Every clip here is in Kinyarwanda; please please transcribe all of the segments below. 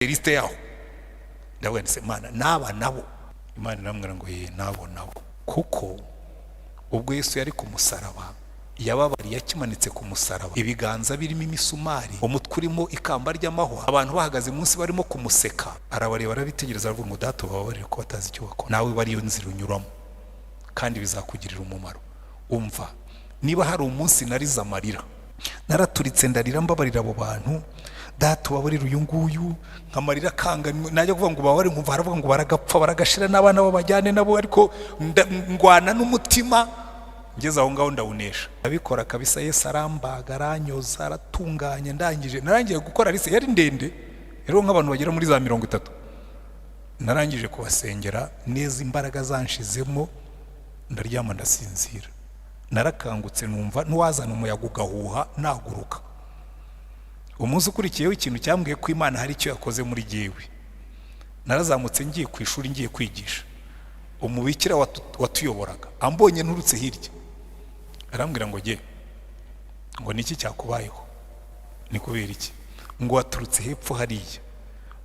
Liste yaho ndavuga nti: "Se Mana, n'aba nabo?" Imana irambwira ngo: "Ye, n'abo nabo." Kuko ubwo Yesu yari ku musaraba, yababariye akimanitse ku musaraba, ibiganza birimo imisumari, umutwe urimo ikamba ry'amahwa, abantu bahagaze munsi barimo kumuseka, arabareba, arabitegereza, aravuga ngo: "Data, ubababarire ko batazi icyo bakora." Nawe bari iyo nzira unyuramo kandi bizakugirira umumaro. Umva, niba hari umunsi narize amarira, naraturitse ndarira, mbabarira abo bantu: "Data, ubabarire uyu nguyu." Nkamarira akanga, najya kuvuga ngo ubabare, nkumva haravuga ngo baragapfa, baragashira, n'abana babajyane nabo. Ariko ndwana n'umutima, ngeze aho ngaho ndawunesha, ndabikora kabisa. Yesu arambaga, aranyoza, aratunganya. Ndangije, narangiye gukora liste, yari ndende rero, nk'abantu bagera muri za 30. Narangije kubasengera neza, imbaraga zanshizemo, ndaryama, ndasinzira. Narakangutse numva n'uwazana umuyaga ugahuha naguruka. Umunsi ukurikiyeho, ikintu cyambwiye ko Imana hari icyo yakoze muri jyewe, narazamutse ngiye ku ishuri, ngiye kwigisha. Umubikira watuyoboraga ambonye nturutse hirya, arambwira ngo: "Jye ngo niki cyakubayeho? Ni kubera iki ngo waturutse hepfo hariya,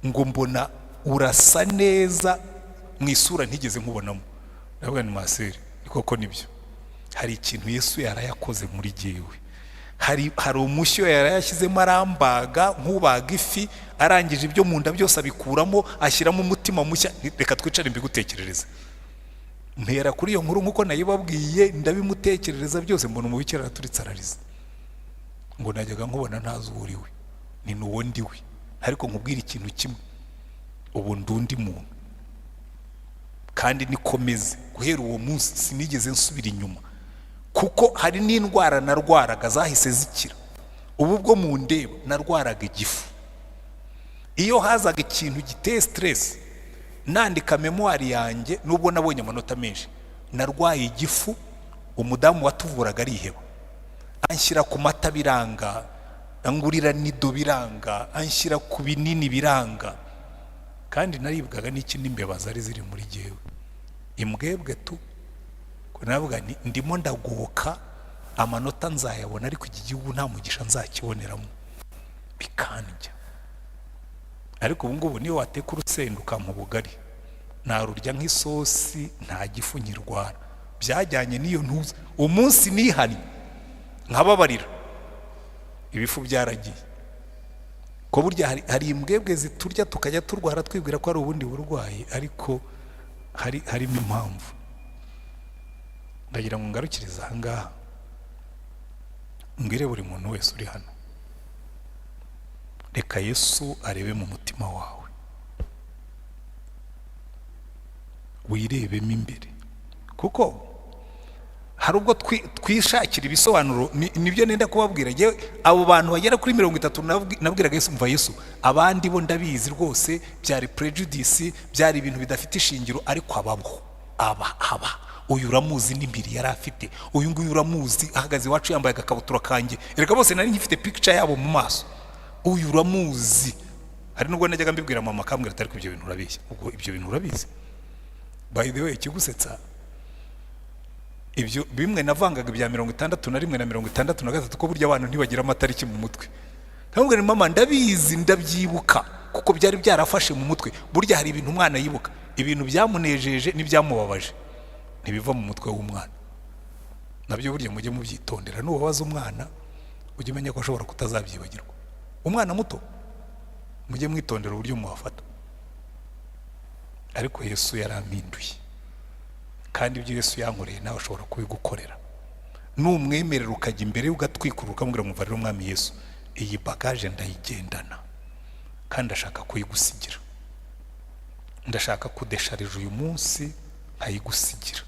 ngo mbona urasa neza mu isura ntigeze nkubonamo?" Ndavuga ni maseri, ni koko nibyo, hari ikintu Yesu yarayakoze muri jyewe, hari umushyo yarayashyizemo, arambaga nk'ubaga ifi, arangije ibyo mu nda byose abikuramo, ashyiramo umutima mushya. Reka twicare mbigutekerereze. Mpera kuri iyo nkuru nk'uko nayibabwiye, ndabimutekerereza byose, mbona umubikira araturitse, ararize, ngo: "Najyaga nkubona ntazi uwo uriwe." Ni n'uwo ndiwe, ariko nkubwire ikintu kimwe: ubu ndi undi muntu kandi nikomeze. Guhera uwo munsi sinigeze nsubira inyuma, kuko hari n'indwara narwaraga zahise zikira. Ubu bwo mu ndeba, narwaraga igifu. Iyo hazaga ikintu giteye stress nandika mémoire yanjye, nubwo nabonye amanota menshi, narwaye igifu. Umudamu watuvuraga ariheba, anshyira ku mata biranga, angurira nido biranga, anshyira ku binini biranga. Kandi naribwaga n'iki? N'imbeba zari ziri muri jyewe, imbwebwe tu. Ko navuga nti: "Ndimo ndagoka, amanota nzayabona, ariko iki gihugu nta mugisha nzakiboneramo." Bikandya. Ariko ubu ngubu niyo wateka urusenda ukampa ubugari, narurya nk'isosi, nta gifu nkirwara. Byajyanye n'iyo ntuza. Umunsi nihannye nkababarira, ibifu byaragiye. Ko burya hari imbwebwe ziturya, tukajya turwara twibwira ko ari ubundi burwayi, ariko harimo impamvu. Ndagira ngo ngarukirize aha ngaha, mbwire buri muntu wese uri hano: reka Yesu arebe mu mutima wawe, wirebemo imbere, kuko hari ubwo twishakira ibisobanuro. Nibyo nenda kubabwira. Njyewe abo bantu bagera kuri 30 nabwiraga Yesu: "Mva Yesu, abandi bo ndabizi rwose byari prejudice, byari ibintu bidafite ishingiro, ariko ababo aba uyu uramuzi n'imbiri yari afite, uyu nguyu uramuzi ahagaze iwacu yambaye agakabutura kanjye." Reka bose nari nkifite picture yabo mu maso. "Uyu uramuzi." Hari nubwo najyaga mbibwira mama, akambwira ati: "Ariko ibyo bintu urabizi?" Ubwo ibyo bintu urabizi. By the way, ikigusetsa, ibyo bimwe navangaga ibya 61 na 63, ko burya abantu ntibagira amatariki mu mutwe. Nkamubwira nti: "Mama, ndabizi, ndabyibuka," kuko byari byarafashe mu mutwe. Burya hari ibintu umwana yibuka, ibintu byamunejeje n'ibyamubabaje ntibiva mu mutwe w'umwana. Nabyo burya mujye mubyitondera. Nubabaza umwana, ujye umenya ko ashobora kutazabyibagirwa. Umwana muto mujye mwitondera uburyo muhafata. Ariko Yesu yarampinduye, kandi ibyo Yesu yankoreye nawe ashobora kubigukorera numwemerera, ukajya imbere ugatwikurura, ukamubwira ngo: "Rero Umwami Yesu, iyi bagage ndayigendana kandi ndashaka kuyigusigira, ndashaka kudesharija uyu munsi nkayigusigira."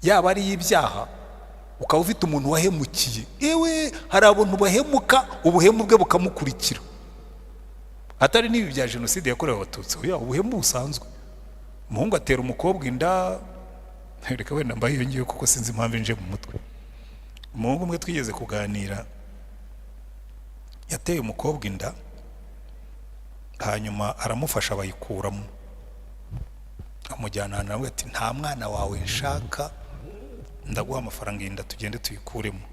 Yaba ari iy'ibyaha, ukaba ufite umuntu wahemukiye, ewe hari abantu bahemuka, ubuhemu bwe bukamukurikira, atari n'ibi bya jenoside yakorewe Abatutsi, oya, ubuhemu busanzwe. Umuhungu atera umukobwa inda. Reka wenda mbaye iyo ngiyo, kuko sinzi impamvu inje mu mutwe. Umuhungu umwe twigeze kuganira yateye umukobwa inda, hanyuma aramufasha bayikuramo, amujyana ahantu, aramubwira ati: "Nta mwana wawe nshaka, ndaguha amafaranga, iyi nda tugende tuyikuremo."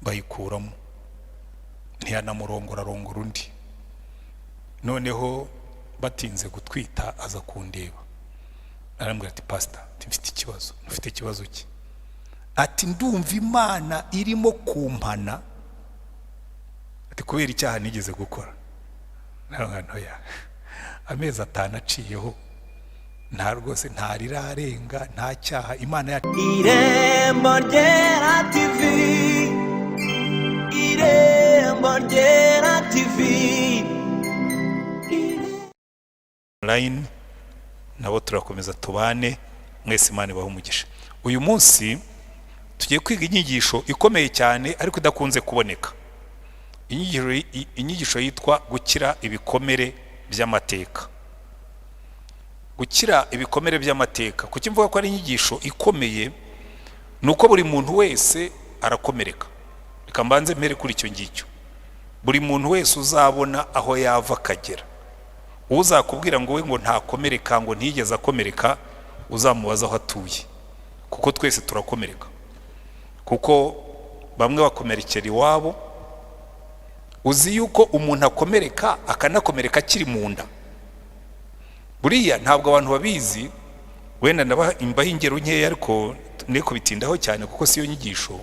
Bayikuramo, ntiyanamurongora, arongora undi. Noneho batinze gutwita, aza kundeba, arambwira ati: "Pasita," ati, "mfite ikibazo." "Ufite ikibazo ki?" Ati: "Ndumva Imana irimo kumpana," ati, "kubera icyaha nigeze gukora." Ntoya amezi 5 aciyeho, nta rwose ntarirarenga, nta cyaha Imana yacu. Irembo Ryera TV, Irembo Ryera TV. Online nabo turakomeza tubane mwese. Imana ibahe umugisha. Uyu munsi tugiye kwiga inyigisho ikomeye cyane ariko idakunze kuboneka, inyigisho yitwa gukira ibikomere by'amateka. Gukira ibikomere by'amateka. Kuki mvuga ko ari inyigisho ikomeye? Ni uko buri muntu wese arakomereka. Reka mbanze mpere kuri icyo ngicyo. Buri muntu wese uzabona aho yava akagera, uzakubwira ngo we ngo ntakomereka, ngo ntiyigeze akomereka, uzamubaza aho atuye, kuko twese turakomereka. Kuko bamwe bakomerekera iwabo. Uzi yuko umuntu akomereka, akanakomereka akiri mu nda? Buriya ntabwo abantu babizi. Wenda mbaha ingero nkeya, ariko ne kubitindaho cyane kuko siyo nyigisho.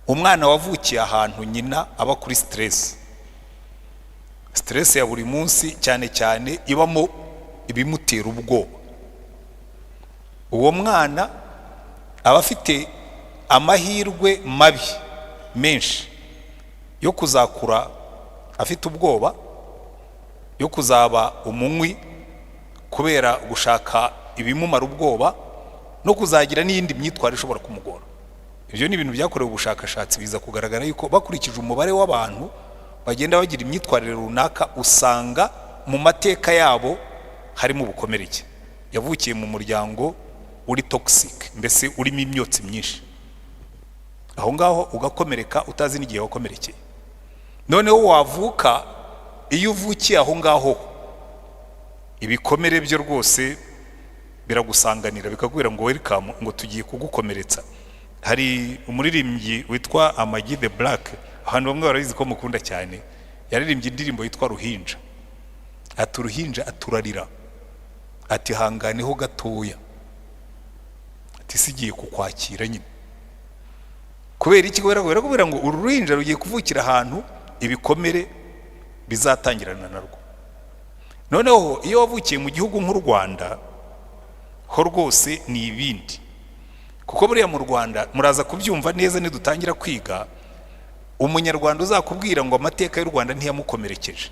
Umwana wavukiye ahantu nyina aba kuri stress, stress ya buri munsi, cyane cyane ibamo ibimutera ubwoba, uwo mwana aba afite amahirwe mabi menshi yo kuzakura afite ubwoba, yo kuzaba umunywi kubera gushaka ibimumara ubwoba, no kuzagira n'iyindi myitwarire ishobora kumugora. Ibyo ni ibintu byakorewe ubushakashatsi, biza kugaragara yuko bakurikije umubare w'abantu bagenda bagira imyitwarire runaka, usanga mu mateka yabo harimo ubukomereke. Yavukiye mu muryango uri toxic, mbese urimo imyotsi myinshi, aho ngaho ugakomereka utazi n'igihe wakomerekeye. Noneho wavuka, iyo uvukiye aho ngaho, ibikomere byo rwose biragusanganira, bikakubwira ngo "Welcome," ngo tugiye kugukomeretsa. Hari umuririmbyi witwa Amag The Black, abantu bamwe barabizi ko mukunda cyane, yaririmbye indirimbo yitwa "Ruhinja". Ati: "Uruhinja aturarira," ati, "hanganeho gatoya," ati, "isi igiye kukwakira nyine." Kubera iki? Kubera ngo uru ruhinja rugiye kuvukira ahantu ibikomere bizatangirana narwo. Noneho iyo wavukiye mu gihugu nk'u Rwanda ho rwose ni ibindi, kuko buriya mu Rwanda, muraza kubyumva neza nidutangira kwiga, Umunyarwanda uzakubwira ngo amateka y'u Rwanda ntiyamukomerekeje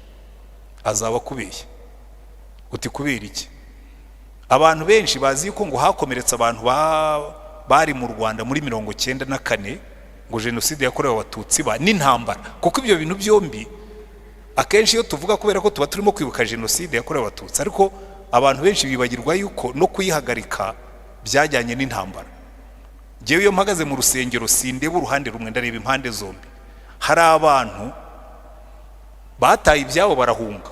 azaba akubeshya. Uti: "Kubera iki?" Abantu benshi bazi yuko ngo hakomeretse abantu bari mu Rwanda muri 94, ngo jenoside yakorewe Abatutsi ba n'intambara, kuko ibyo bintu byombi akenshi iyo tuvuga, kubera ko tuba turimo kwibuka jenoside yakorewe Abatutsi, ariko abantu benshi bibagirwa yuko no kuyihagarika byajyanye n'intambara. Ngewe iyo mpagaze mu rusengero sindeba uruhande rumwe, ndareba impande zombi. Hari abantu bataye ibyabo barahunga,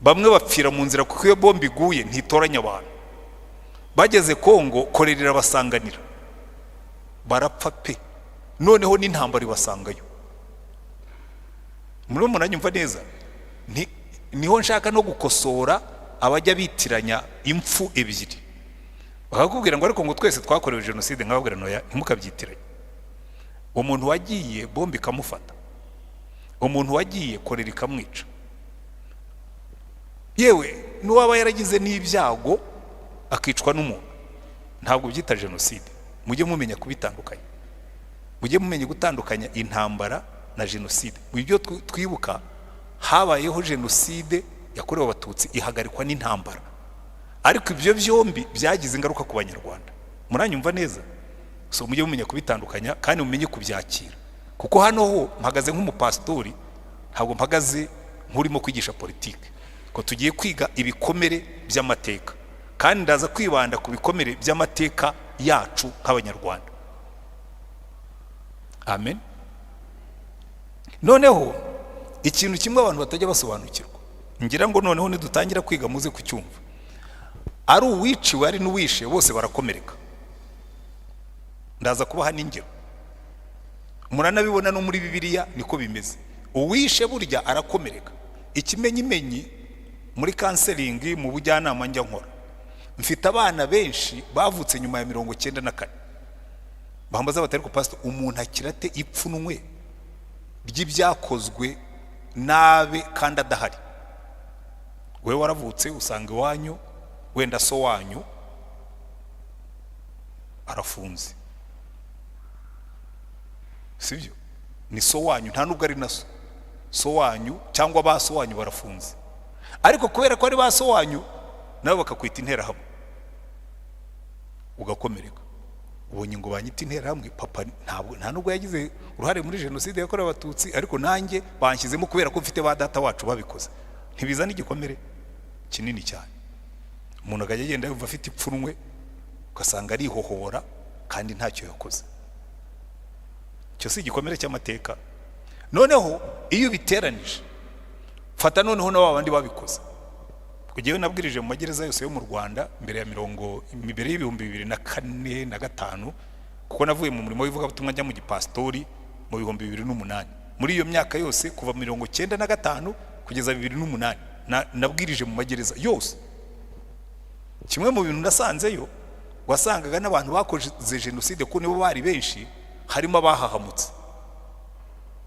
bamwe bapfira mu nzira, kuko iyo bombe iguye ntitoranya abantu. Bageze Kongo, korera irabasanganira, barapfa pe. Noneho n'intambara ibasangayo. Murimo muranyumva neza? Niho nshaka no gukosora abajya bitiranya impfu ebyiri, bakakubwira ngo ariko ngo twese twakorewe jenoside. Nkababwira: "Noya, ntimukabyitiranye." Umuntu wagiye bombe ikamufata, umuntu wagiye korera ikamwica, yewe n'uwaba yaragize n'ibyago akicwa n'umuntu, ntabwo byita jenoside. Mujye mumenya kubitandukanya, mujye mumenya gutandukanya intambara na jenoside. Mu byo twibuka, habayeho jenoside yakorewe Abatutsi ihagarikwa n'intambara, ariko ibyo byombi byagize ingaruka ku Banyarwanda. Muranyumva neza? So mujye mumenya kubitandukanya kandi mumenye kubyakira, kuko hano ho mpagaze nk'umupasitori, ntabwo mpagaze nk'urimo kwigisha politiki, ko tugiye kwiga ibikomere by'amateka, kandi ndaza kwibanda ku bikomere by'amateka yacu nk'Abanyarwanda. Amen. Noneho ikintu kimwe abantu batajya basobanukirwa, ngira ngo noneho nidutangira kwiga muze kucyumva, ari uwiciwe ari n'uwishe bose barakomereka. Ndaza kubaha n'ingero, muranabibona no muri Bibiliya niko bimeze. Uwishe burya arakomereka. Ikimenyimenyi muri counseling, mu bujyanama njya nkora, mfite abana benshi bavutse nyuma ya 94 bambaza bati: "Ariko pastor, umuntu akira ate ipfunwe ry'ibyakozwe nabe kandi adahari?" Wowe waravutse usanga iwanyu wenda so wanyu arafunze, sibyo? Ni so wanyu, nta nubwo ari na so, so wanyu cyangwa ba so wanyu barafunze, ariko kubera ko ari ba so wanyu nabo bakakwita Interahamwe, ugakomereka. Ubonye ngo banyita Interahamwe, papa ntabwo, nta nubwo yagize uruhare muri Jenoside yakorewe Abatutsi, ariko nanjye banshyizemo kubera ko mfite ba data wacu babikoze. Ntibizana igikomere kinini cyane? Umuntu akajya agenda yumva afite ipfunwe, ugasanga arihohora kandi ntacyo yakoze. Icyo si igikomere cy'amateka? Noneho iyo ubiteranije, fata noneho na ba bandi babikoze. Kugewe nabwirije mu magereza yose yo mu Rwanda mbere ya mirongo mbere y'2004 na gatanu, kuko navuye mu murimo w'ivugabutumwa njya mu gipasitori mu 2008. Muri iyo myaka yose, kuva 95 kugeza 2008, nabwirije mu magereza yose. Kimwe mu bintu nasanzeyo, wasangaga n'abantu bakoze jenoside, ko nibo bari benshi, harimo abahahamutse.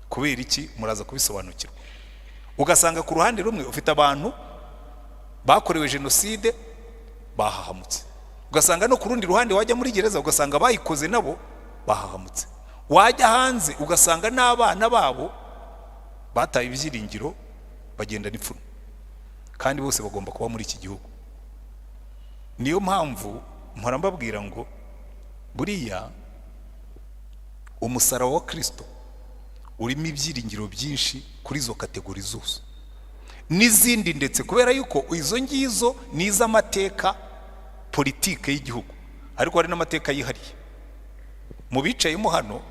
Kubera iki? Muraza kubisobanukirwa. Ugasanga ku ruhande rumwe ufite abantu bakorewe jenoside bahahamutse, ugasanga no ku rundi ruhande wajya muri gereza ugasanga abayikoze nabo bahahamutse, wajya hanze ugasanga n'abana babo bataye ibyiringiro, bagenda n'ipfunwe, kandi bose bagomba kuba muri iki gihugu. Niyo mpamvu mpora mbabwira ngo buriya umusaraba wa Kirisito urimo ibyiringiro byinshi kuri izo category zose n'izindi, ndetse kubera yuko izo ngizo ni iz'amateka politike y'igihugu, ariko hari n'amateka yihariye. Mu bicayemo hano,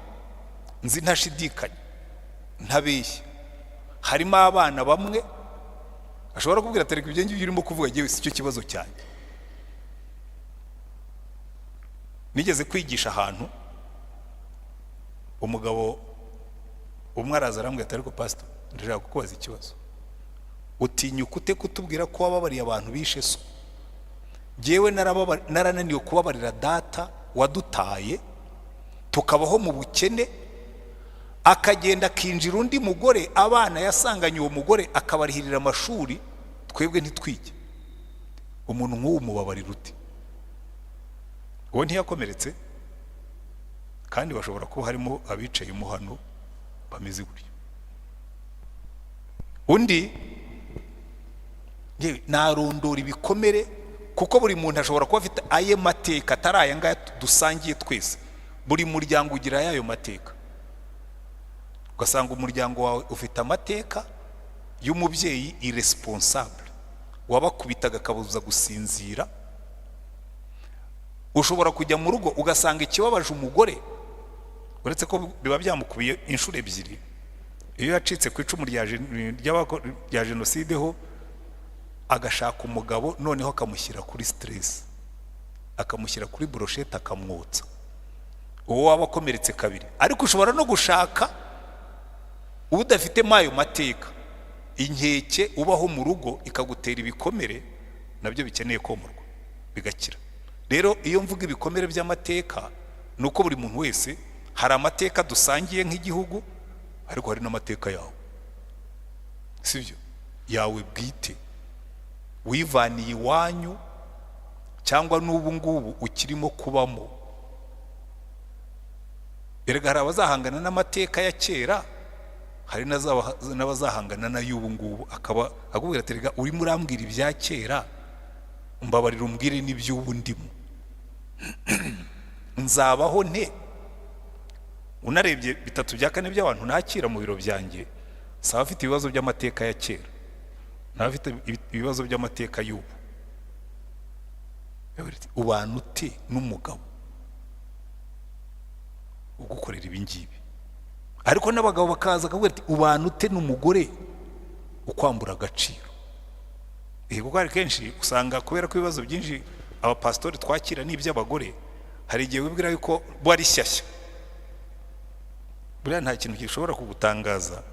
nzi ntashidikanya, ntabeshya, harimo abana bamwe ashobora kubwira ati: "Reka, ibyo ngibyo urimo kuvuga, ngewe si cyo kibazo cyanjye." Nigeze kwigisha ahantu, umugabo umwe araza arambwira ati: "Ariko pastor, ndashaka kukubaza ikibazo. Utinyuka ute kutubwira ko wababariye abantu bishe so? Ngewe narananiwe kubabarira data wadutaye tukabaho mu bukene, akagenda akinjira undi mugore, abana yasanganye uwo mugore akabarihirira amashuri, twebwe ntitwige. Umuntu nk'uwo mubabarira ute?" Uwo ntiyakomeretse? Kandi bashobora kuba harimo abicayemo hano bameze gutyo. Undi, yewe, narondora ibikomere, kuko buri muntu ashobora kuba afite aye mateka atari aya ngaya dusangiye twese. Buri muryango ugira ayayo mateka. Ugasanga umuryango wawe ufite amateka y'umubyeyi irresponsable wabakubitaga akabuza gusinzira. Ushobora kujya mu rugo ugasanga ikibabaje umugore, uretse ko biba byamukubiye inshuro ebyiri iyo yacitse ku icumu rya jenoside ho, agashaka umugabo, noneho akamushyira kuri stress, akamushyira kuri brochette, akamwotsa, uwo waba akomeretse kabiri. Ariko ushobora no gushaka udafitemo ayo mateka, inkeke ubaho mu rugo ikagutera ibikomere nabyo bikeneye komorwa bigakira. Rero iyo mvuga ibikomere by'amateka, ni uko buri muntu wese hari amateka dusangiye nk'igihugu, ariko hari n'amateka yawe, sibyo, yawe bwite wivaniye iwanyu cyangwa n'ubu ngubu ukirimo kubamo. Erega hari abazahangana n'amateka ya kera, hari n'abazahangana n'ay'ubu ngubu, akaba akubwira ati: "Erega urimo urambwira ibya kera, mbabarira umbwire n'iby'ubu ndimo, nzabaho nte?" Unarebye, 3/4 by'abantu nakira mu biro byanjye si abafite ibibazo by'amateka ya kera, ni abafite ibibazo by'amateka y'ubu. Ubana ute n'umugabo ugukorera ibi ngibi? Ariko n'abagabo bakaza akavuga ati: "Ubana ute n'umugore ukwambura agaciro?" Kuko hari kenshi usanga, kubera ko ibibazo byinshi abapasitori twakira ni iby'abagore, hari igihe wibwira yuko bo ari shyashya. Buriya nta kintu gishobora kugutangaza.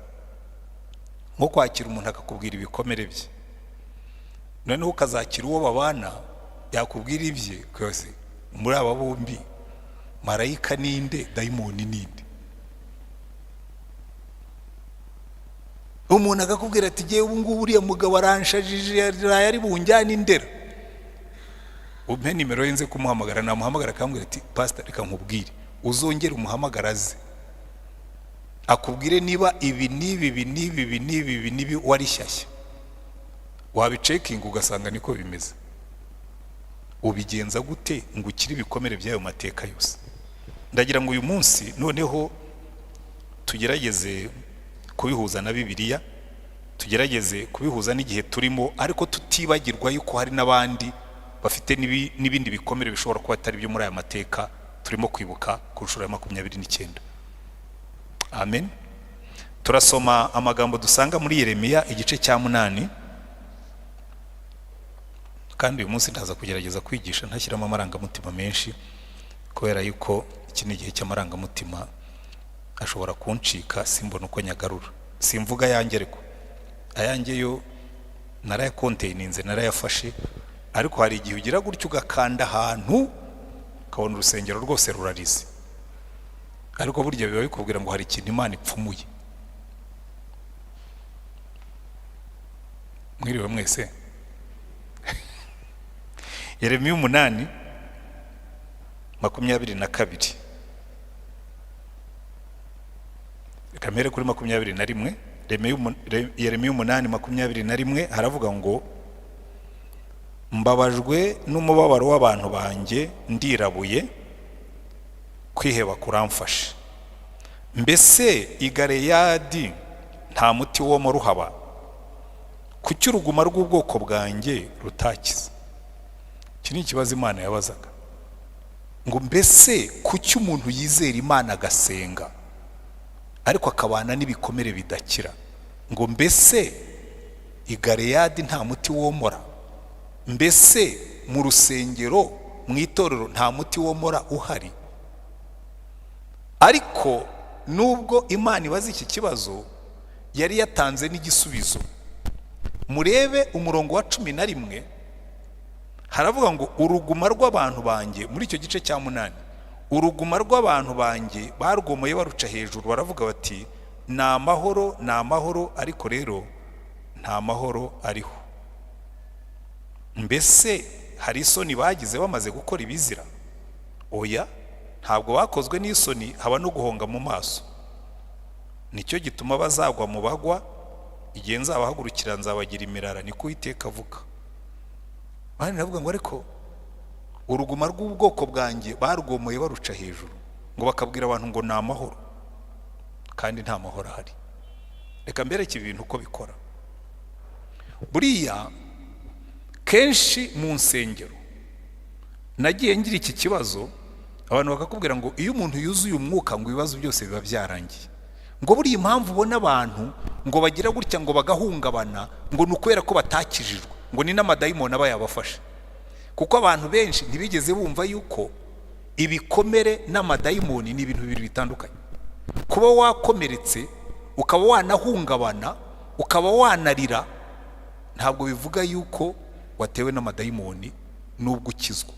Nko kwakira umuntu akakubwira ibikomere bye, noneho ukazakira uwo babana yakubwira ibye rwose. Muri aba bombi marayika ninde, dayimoni ninde? Umuntu akakubwira ati ngewe ubu ngubu uriya mugabo aranshajije, yaraye ari bunjyane indera, umpe nimero ye nze kumuhamagara. Namuhamagara akambwira ati pasita reka nkubwire, uzongere umuhamagara aze akubwire niba ibi n'ibi ibi n'ibi ibi n'ibi ibi n'ibi wari shyashya, wabicekinga ugasanga niko bimeze. Ubigenza gute ngo ukire ibikomere by'ayo mateka yose? Ndagira ngo uyu munsi noneho tugerageze kubihuza na Bibiliya, tugerageze kubihuza n'igihe turimo, ariko tutibagirwa yuko hari n'abandi bafite n'ibindi bikomere bishobora kuba atari byo muri aya mateka turimo kwibuka ku nshuro ya 29. Amen. Turasoma amagambo dusanga muri Yeremiya igice cya 8, kandi uyu munsi ndaza kugerageza kwigisha ntashyiramo amarangamutima menshi, kubera yuko iki ni igihe cy'amarangamutima ashobora kuncika simbona uko nyagarura. Simvuga ayanjye, ariko ayanjye yo narayakonteyinize, narayafashe, ariko hari igihe ugira gutyo ugakanda ahantu ukabona urusengero rwose rurarize, ariko burya biba bikubwira ngo hari ikintu Imana ipfumuye. Mwiriwe mwese. Yeremiya 8:22, reka mpere kuri 21. Yeremiya 8:21 haravuga ngo mbabajwe n'umubabaro w'abantu banjye, ndirabuye, kwiheba kuramfashe. Mbese i Galeyadi nta muti wo ruhaba? Kuki uruguma rw'ubwoko bwanjye rutakize? Iki ni ikibazo Imana yabazaga, ngo mbese kuki umuntu yizera Imana agasenga ariko akabana n'ibikomere bidakira? Ngo mbese i Galeyadi nta muti womora? Mbese mu rusengero, mu itorero nta muti womora uhari? Ariko nubwo Imana ibaza iki kibazo, yari yatanze n'igisubizo. Murebe umurongo wa 11, haravuga ngo uruguma rw'abantu banjye, muri icyo gice cya 8, uruguma rw'abantu banjye barwomoye baruca hejuru, baravuga bati ni amahoro, ni amahoro, ariko rero nta mahoro ariho. Mbese hari isoni bagize bamaze gukora ibizira? Oya, ntabwo bakozwe n'isoni, haba no guhonga mu maso. Nicyo gituma bazagwa mu bagwa, igihe nzabahagurukira nzabagira imirara, niko Uwiteka avuga. Bari navuga ngo ariko uruguma rw'ubwoko bwanjye barwomoye baruca hejuru, ngo bakabwira abantu ngo ni amahoro, kandi nta mahoro ahari. Reka mbereke ibintu uko bikora. Buriya kenshi mu nsengero nagiye ngira iki kibazo, abantu bakakubwira ngo iyo umuntu yuzuye umwuka ngo ibibazo byose biba byarangiye. Ngo buriya impamvu ubona abantu ngo bagira gutya ngo bagahungabana, ngo ni ukubera ko batakijijwe, ngo ni n'amadayimoni aba yabafashe. Kuko abantu benshi ntibigeze bumva yuko ibikomere n'amadayimoni ni ibintu bibiri bitandukanye. Kuba wakomeretse ukaba wanahungabana ukaba wanarira, ntabwo bivuga yuko watewe n'amadayimoni nubwo ukizwa,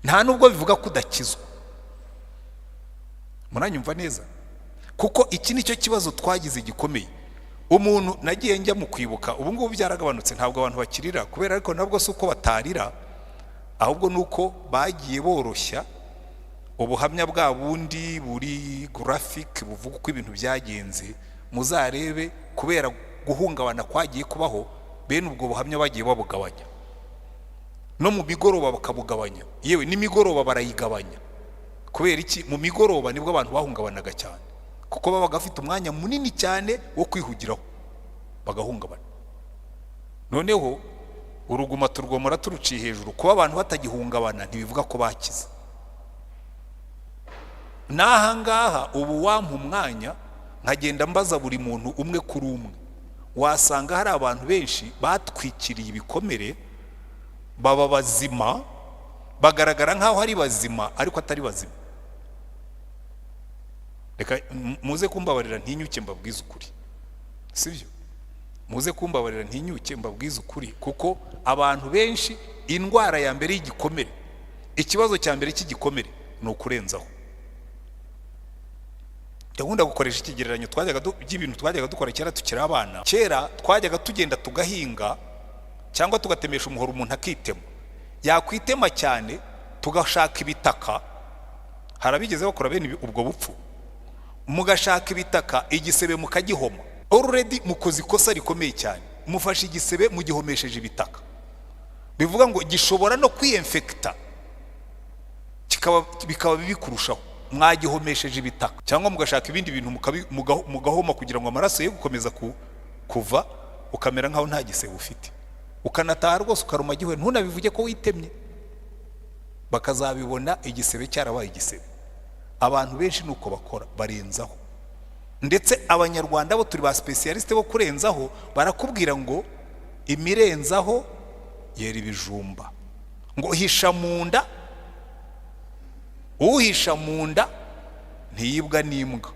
nta nubwo bivuga ko udakizwa. Muranyumva neza? Kuko iki nicyo kibazo twagize gikomeye. Umuntu nagiye njya mu kwibuka, ubu ngubu byaragabanutse, ntabwo abantu bakirira kubera, ariko nabwo si uko batarira, ahubwo nuko bagiye boroshya ubuhamya bwa bundi buri graphic buvuga uko ibintu byagenze. Muzarebe kubera guhungabana kwagiye kubaho, bene ubwo buhamya bagiye babugabanya, no mu migoroba bakabugabanya, yewe n'imigoroba barayigabanya. Kubera iki? Mu migoroba nibwo abantu bahungabanaga cyane, kuko babaga bafite umwanya munini cyane wo kwihugiraho bagahungabana. Noneho uruguma turwomora turuciye hejuru. Kuba abantu batagihungabana ntibivuga ko bakize. N'aha ngaha ubu wampa umwanya nkagenda mbaza buri muntu umwe kuri umwe, wasanga hari abantu benshi batwikiriye ibikomere, baba bazima, bagaragara nk'aho ari bazima ariko atari bazima. Reka muze kumbabarira ntinyuke mbabwize ukuri, sibyo? Muze kumbabarira ntinyuke mbabwize ukuri, kuko abantu benshi indwara ya mbere y'igikomere, ikibazo cya mbere cy'igikomere ni ukurenzaho. Gahunda gukoresha ikigereranyo twajyaga by'ibintu twajyaga dukora kera tukiri abana. Kera twajyaga tugenda tugahinga cyangwa tugatemesha umuhoro, umuntu akitema, yakwitema cyane tugashaka ibitaka. Hari abigeze bakora bene ubwo bupfu? Mugashaka ibitaka, igisebe mukagihoma. Already mukoze ikosa rikomeye cyane, mufashe igisebe mugihomesheje ibitaka, bivuga ngo gishobora no kwiyemfekita, bikaba bibi kurushaho. Mwagihomesheje ibitaka, cyangwa mugashaka ibindi bintu mugahoma kugira ngo amaraso ye gukomeza kuva, ukamera nkaho nta gisebe ufite, ukanataha rwose ukaruma gihe ntunabivuge ko witemye, bakazabibona igisebe cyarabaye igisebe. Abantu benshi nuko bakora, barenzaho. Ndetse Abanyarwanda bo turi ba spécialistes bo kurenzaho. Barakubwira ngo imirenzaho yera ibijumba, ngo hisha mu nda, uhisha mu nda ntiyibwa n'imbwa.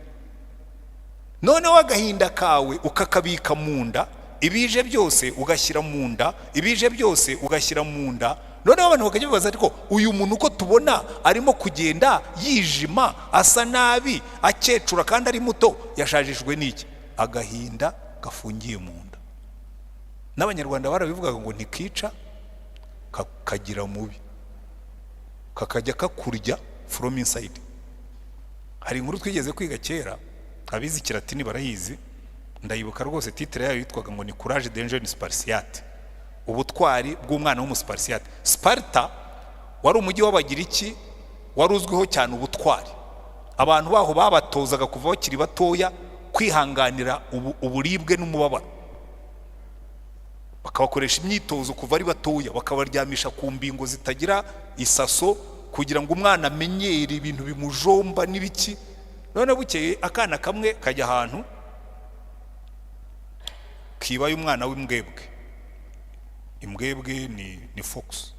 Noneho agahinda kawe ukakabika mu nda, ibije byose ugashyira mu nda, ibije byose ugashyira mu nda. Noneho abantu bakajya bibaza, ariko uyu muntu uko tubona arimo kugenda yijima, asa nabi, akecura kandi ari muto, yashajijwe n'iki? Agahinda gafungiye mu nda. N'Abanyarwanda barabivugaga ngo ntikica kagira mubi, kakajya kakurya from inside. Hari inkuru twigeze kwiga kera, abize Ikilatini barayizi, ndayibuka rwose. Titre yayo yitwaga ngo ni "Courage d'un jeune Spartiate", ubutwari bw'umwana w'Umuspartiate. Sparta wari umujyi w'Abagiriki wari uzwiho cyane ubutwari. Abantu baho babatozaga kuva bakiri batoya kwihanganira uburibwe n'umubabaro, bakabakoresha imyitozo kuva ari batoya, bakabaryamisha ku mbingo zitagira isaso kugira ngo umwana amenyere ibintu bimujomba n'ibiki. None bukeye akana kamwe kajya ahantu kibaye umwana w'imbwebwe. Imbwebwe ni fox.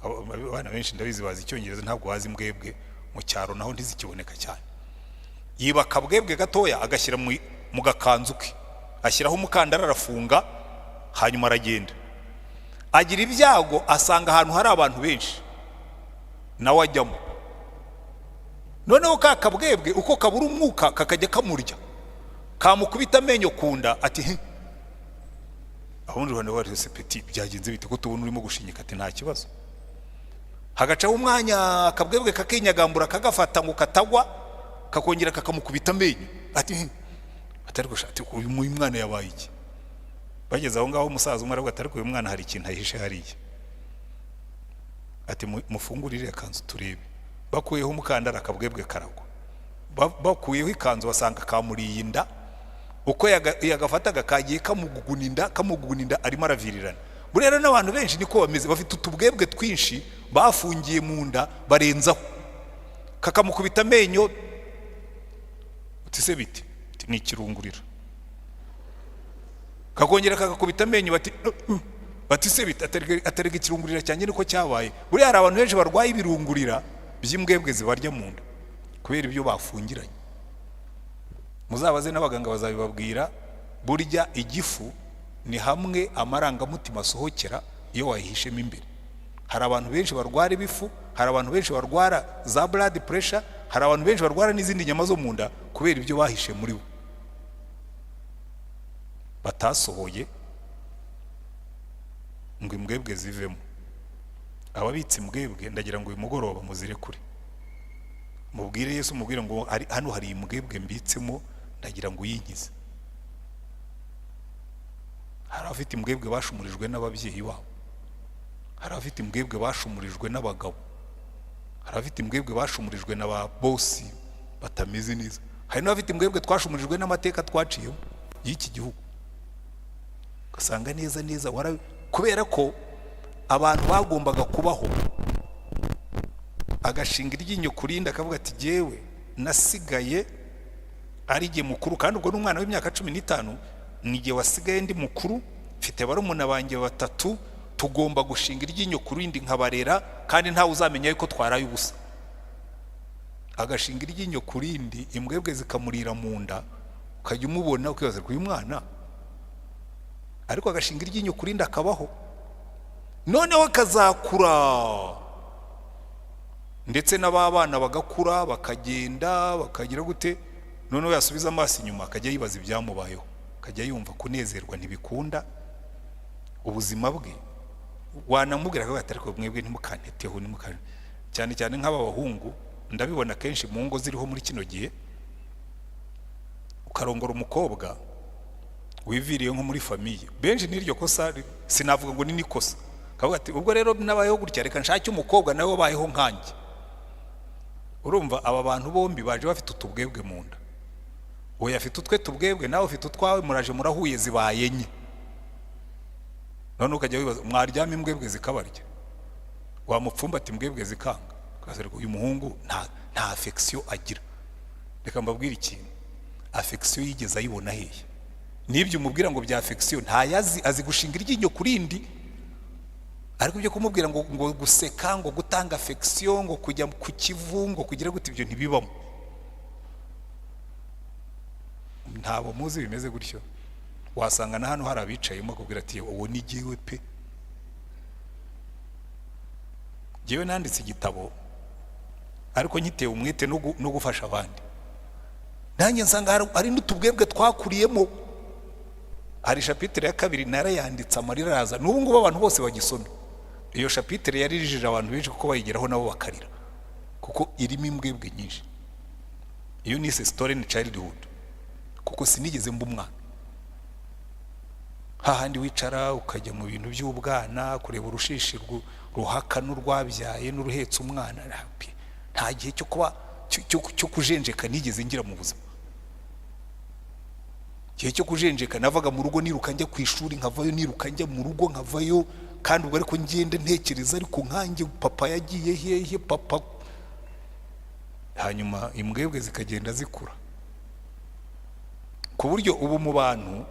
Abana benshi ndabizi bazi Icyongereza, ntabwo bazi imbwebwe. Mu cyaro naho ntizikiboneka cyane. Yiba akabwebwe gatoya, agashyira mu gakanzu ke, ashyiraho umukandara, arafunga, hanyuma aragenda. Agira ibyago asanga ahantu hari abantu benshi, nawe ajyamo. Noneho ka kabwebwe uko kabura umwuka kakajya kamurya, kamukubita amenyo ku nda, ati "He." Abundi rwanda bari se, "Petit, byagenze bite ko tubona urimo gushinyika?" Ati "Nta kibazo." Hagacaho umwanya, akabwebwe kakinyagambura, kagafata ngo katagwa, kakongera kakamukubita amenyo, ati "He." Atari gushaka, ati "Uyu mwana yabaye iki?" Bageze aho ngaho, umusaza umwe aravuga ati "Ariko uyu mwana hari ikintu ahishe hariya." Ati "Mufungurire ikanzu turebe." Bakuyeho umukandara, akabwebwe karagwa. Bakuyeho ikanzu, basanga kamuriye inda. Uko yagafataga kagiye kamuguguna inda, kamuguguna inda, arimo aravirirana. Buriya rero n'abantu benshi niko bameze, bafite utubwebwe twinshi bafungiye mu nda, barenzaho, kakamukubita amenyo, uti "Se bite?" Uti "Ni ikirungurira." Kakongera kakakubita amenyo, bati bati "Se bite?" Atarega ikirungurira cyanjye niko cyabaye. Buriya hari abantu benshi barwaye ibirungurira by'imbwebwe zibarya mu nda kubera ibyo bafungiranye. Muzabaze n'abaganga bazabibabwira. Burya igifu ni hamwe amarangamutima asohokera iyo wayihishemo imbere. Hari abantu benshi barwara ibifu, hari abantu benshi barwara za blood pressure, hari abantu benshi barwara n'izindi nyama zo mu nda kubera ibyo bahishe muri bo batasohoye ngo imbwebwe zivemo. Ababitse imbwebwe, ndagira ngo uyu mugoroba muzirekure, mubwire Yesu, mubwire ngo hano hari imbwebwe mbitsemo, ndagira ngo uyinkize. Hari abafite imbwebwe bashumurijwe n'ababyeyi babo, hari abafite imbwebwe bashumurijwe n'abagabo, hari abafite imbwebwe bashumurijwe na ba boss batameze neza, hari n'abafite imbwebwe twashumurijwe n'amateka twaciyemo y'iki gihugu. Ugasanga neza neza kubera ko abantu bagombaga kubaho, agashinga iryinyo ku rindi, akavuga ati "Jyewe nasigaye ari jye mukuru." Kandi ubwo n'umwana w'imyaka 15, ni jye wasigaye ndi mukuru, mfite barumuna banjye batatu, tugomba gushinga iryinyo ku rindi nkabarera, kandi ntawe uzamenya yuko twaraye ubusa. Agashinga iryinyo ku rindi, imbwebwe zikamurira mu nda, ukajya umubona ukibaza uyu mwana. Ariko agashinga iryinyo ku rindi akabaho, noneho akazakura, ndetse n'ababana bagakura, bakagenda, bakagira gute. Noneho yasubiza amaso inyuma, akajya yibaza ibyamubayeho, akajya yumva kunezerwa ntibikunda ubuzima bwe. Wanamubwira akavuga ati: "Ariko mwebwe ntimukanteteho, ntimukane." Cyane cyane nk'aba bahungu, ndabibona kenshi mu ngo ziriho muri kino gihe. Ukarongora umukobwa wiviriye nko muri famille, benshi n'iryo kosa, sinavuga ngo ni n'ikosa, kavuga ati: "Ubwo rero nabayeho gutya, reka nshake umukobwa nawe wabayeho nkanjye." Urumva aba bantu bombi baje bafite utubwebwe mu nda. Uyu afite utwe tubwebwe, nawe ufite utwawe, muraje murahuye, zibaye enye. None ukajya wibaza, mwaryama imbwebwe zikabarya, wamupfumbata imbwebwe zikanga. Ukaza, uyu muhungu nta affection agira. Reka mbabwire ikintu: affection yigeze ayibona hehe? N'ibyo umubwira ngo bya affection ntayazi. Azi gushinga iryinyo ku rindi, ariko ibyo kumubwira ngo guseka, ngo gutanga affection, ngo kujya ku Kivu, ngo kugira gute, ibyo ntibibamo. Ntabwo muzi bimeze gutyo. Wasanga na hano hari abicayemo akubwira ati: "Uwo ni jyewe pe." Jyewe nanditse igitabo, ariko nkitewe umwete no gufasha abandi. Nanjye nsanga hari n'utubwebwe twakuriyemo. Hari chapitre ya kabiri narayanditse, amarira araza. N'ubu ngubu abantu bose bagisomye iyo chapitre yarijije abantu benshi, kuko bayigeraho nabo bakarira, kuko irimo imbwebwe nyinshi. Iyo nise "Stolen Childhood", kuko sinigeze mba umwana. Hahandi wicara ukajya mu bintu by'ubwana, kureba urushishi ruhaka n'urwabyaye n'uruhetse umwana, nta gihe cyo kuba cyo kujenjeka nigeze ngira mu buzima. Igihe cyo kujenjeka, navaga mu rugo niruka njya ku ishuri, nkavayo niruka njya mu rugo, nkavayo kandi ubwo ariko ngenda ntekereza: "Ariko nkanjye papa yagiye hehe, papa?" Hanyuma imbwebwe zikagenda zikura, ku buryo ubu mu bantu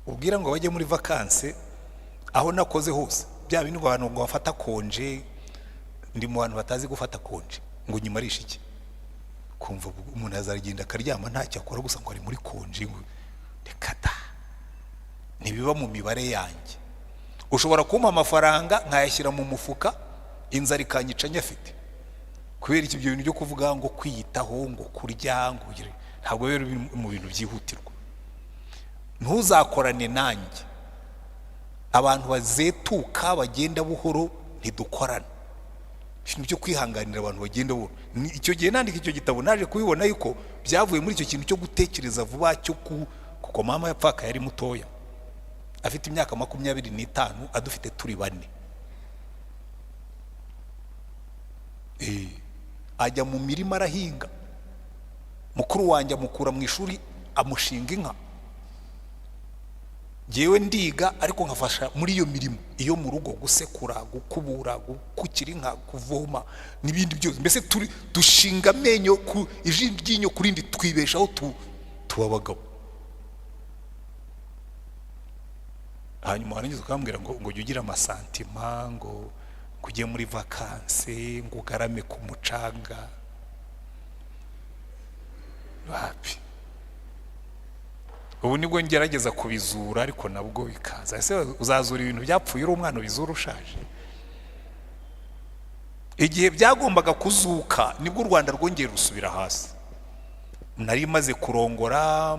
ubwira ngo bajye muri vacances, aho nakoze hose, bya bindi ngo abantu ngo bafata congé, ndi mu bantu batazi gufata congé. Ngo nyimarishe iki? Kumva umuntu azagenda akaryama, ntacyo akora, gusa ngo ari muri congé, ngo reka da, ntibiba mu mibare yanjye. Ushobora kumpa amafaranga nkayashyira mu mufuka, inzara ikanyica nyafite. Kubera iki? Ibyo bintu byo kuvuga ngo kwiyitaho, ngo kurya, ngo ntabwo rero biri mu bintu byihutirwa. Ntuzakorane nanjye. Abantu bazetuka, bagenda buhoro, ntidukorana. Ibintu byo kwihanganira abantu bagenda buhoro. Icyo gihe nandika icyo gitabo, naje kubibona yuko byavuye muri icyo kintu cyo gutekereza vuba, cyo ku kuko mama yapfakaye ari mutoya, afite imyaka 25, adufite turi bane. Ajya mu mirima arahinga. Mukuru wanjye amukura mu ishuri, amushinga inka. Ngewe ndiga, ariko nkafasha muri iyo mirimo iyo mu rugo: gusekura, gukubura, gukukira inka, kuvoma n'ibindi byose. Mbese turi dushinga amenyo ku iryinyo ku rindi, twibeshaho, tuba abagabo. Hanyuma warangiza ukambwira ngo jya ugira amasentiments, ngo ujye muri vacances, ngo ugarame ku mucanga. Wapi! Ubu nibwo ngerageza kubizura, ariko nabwo bikaza. Ese uzazura ibintu byapfuye uri umwana, ubizura ushaje? Igihe byagombaga kuzuka nibwo u Rwanda rwongeye rusubira hasi. Nari maze kurongora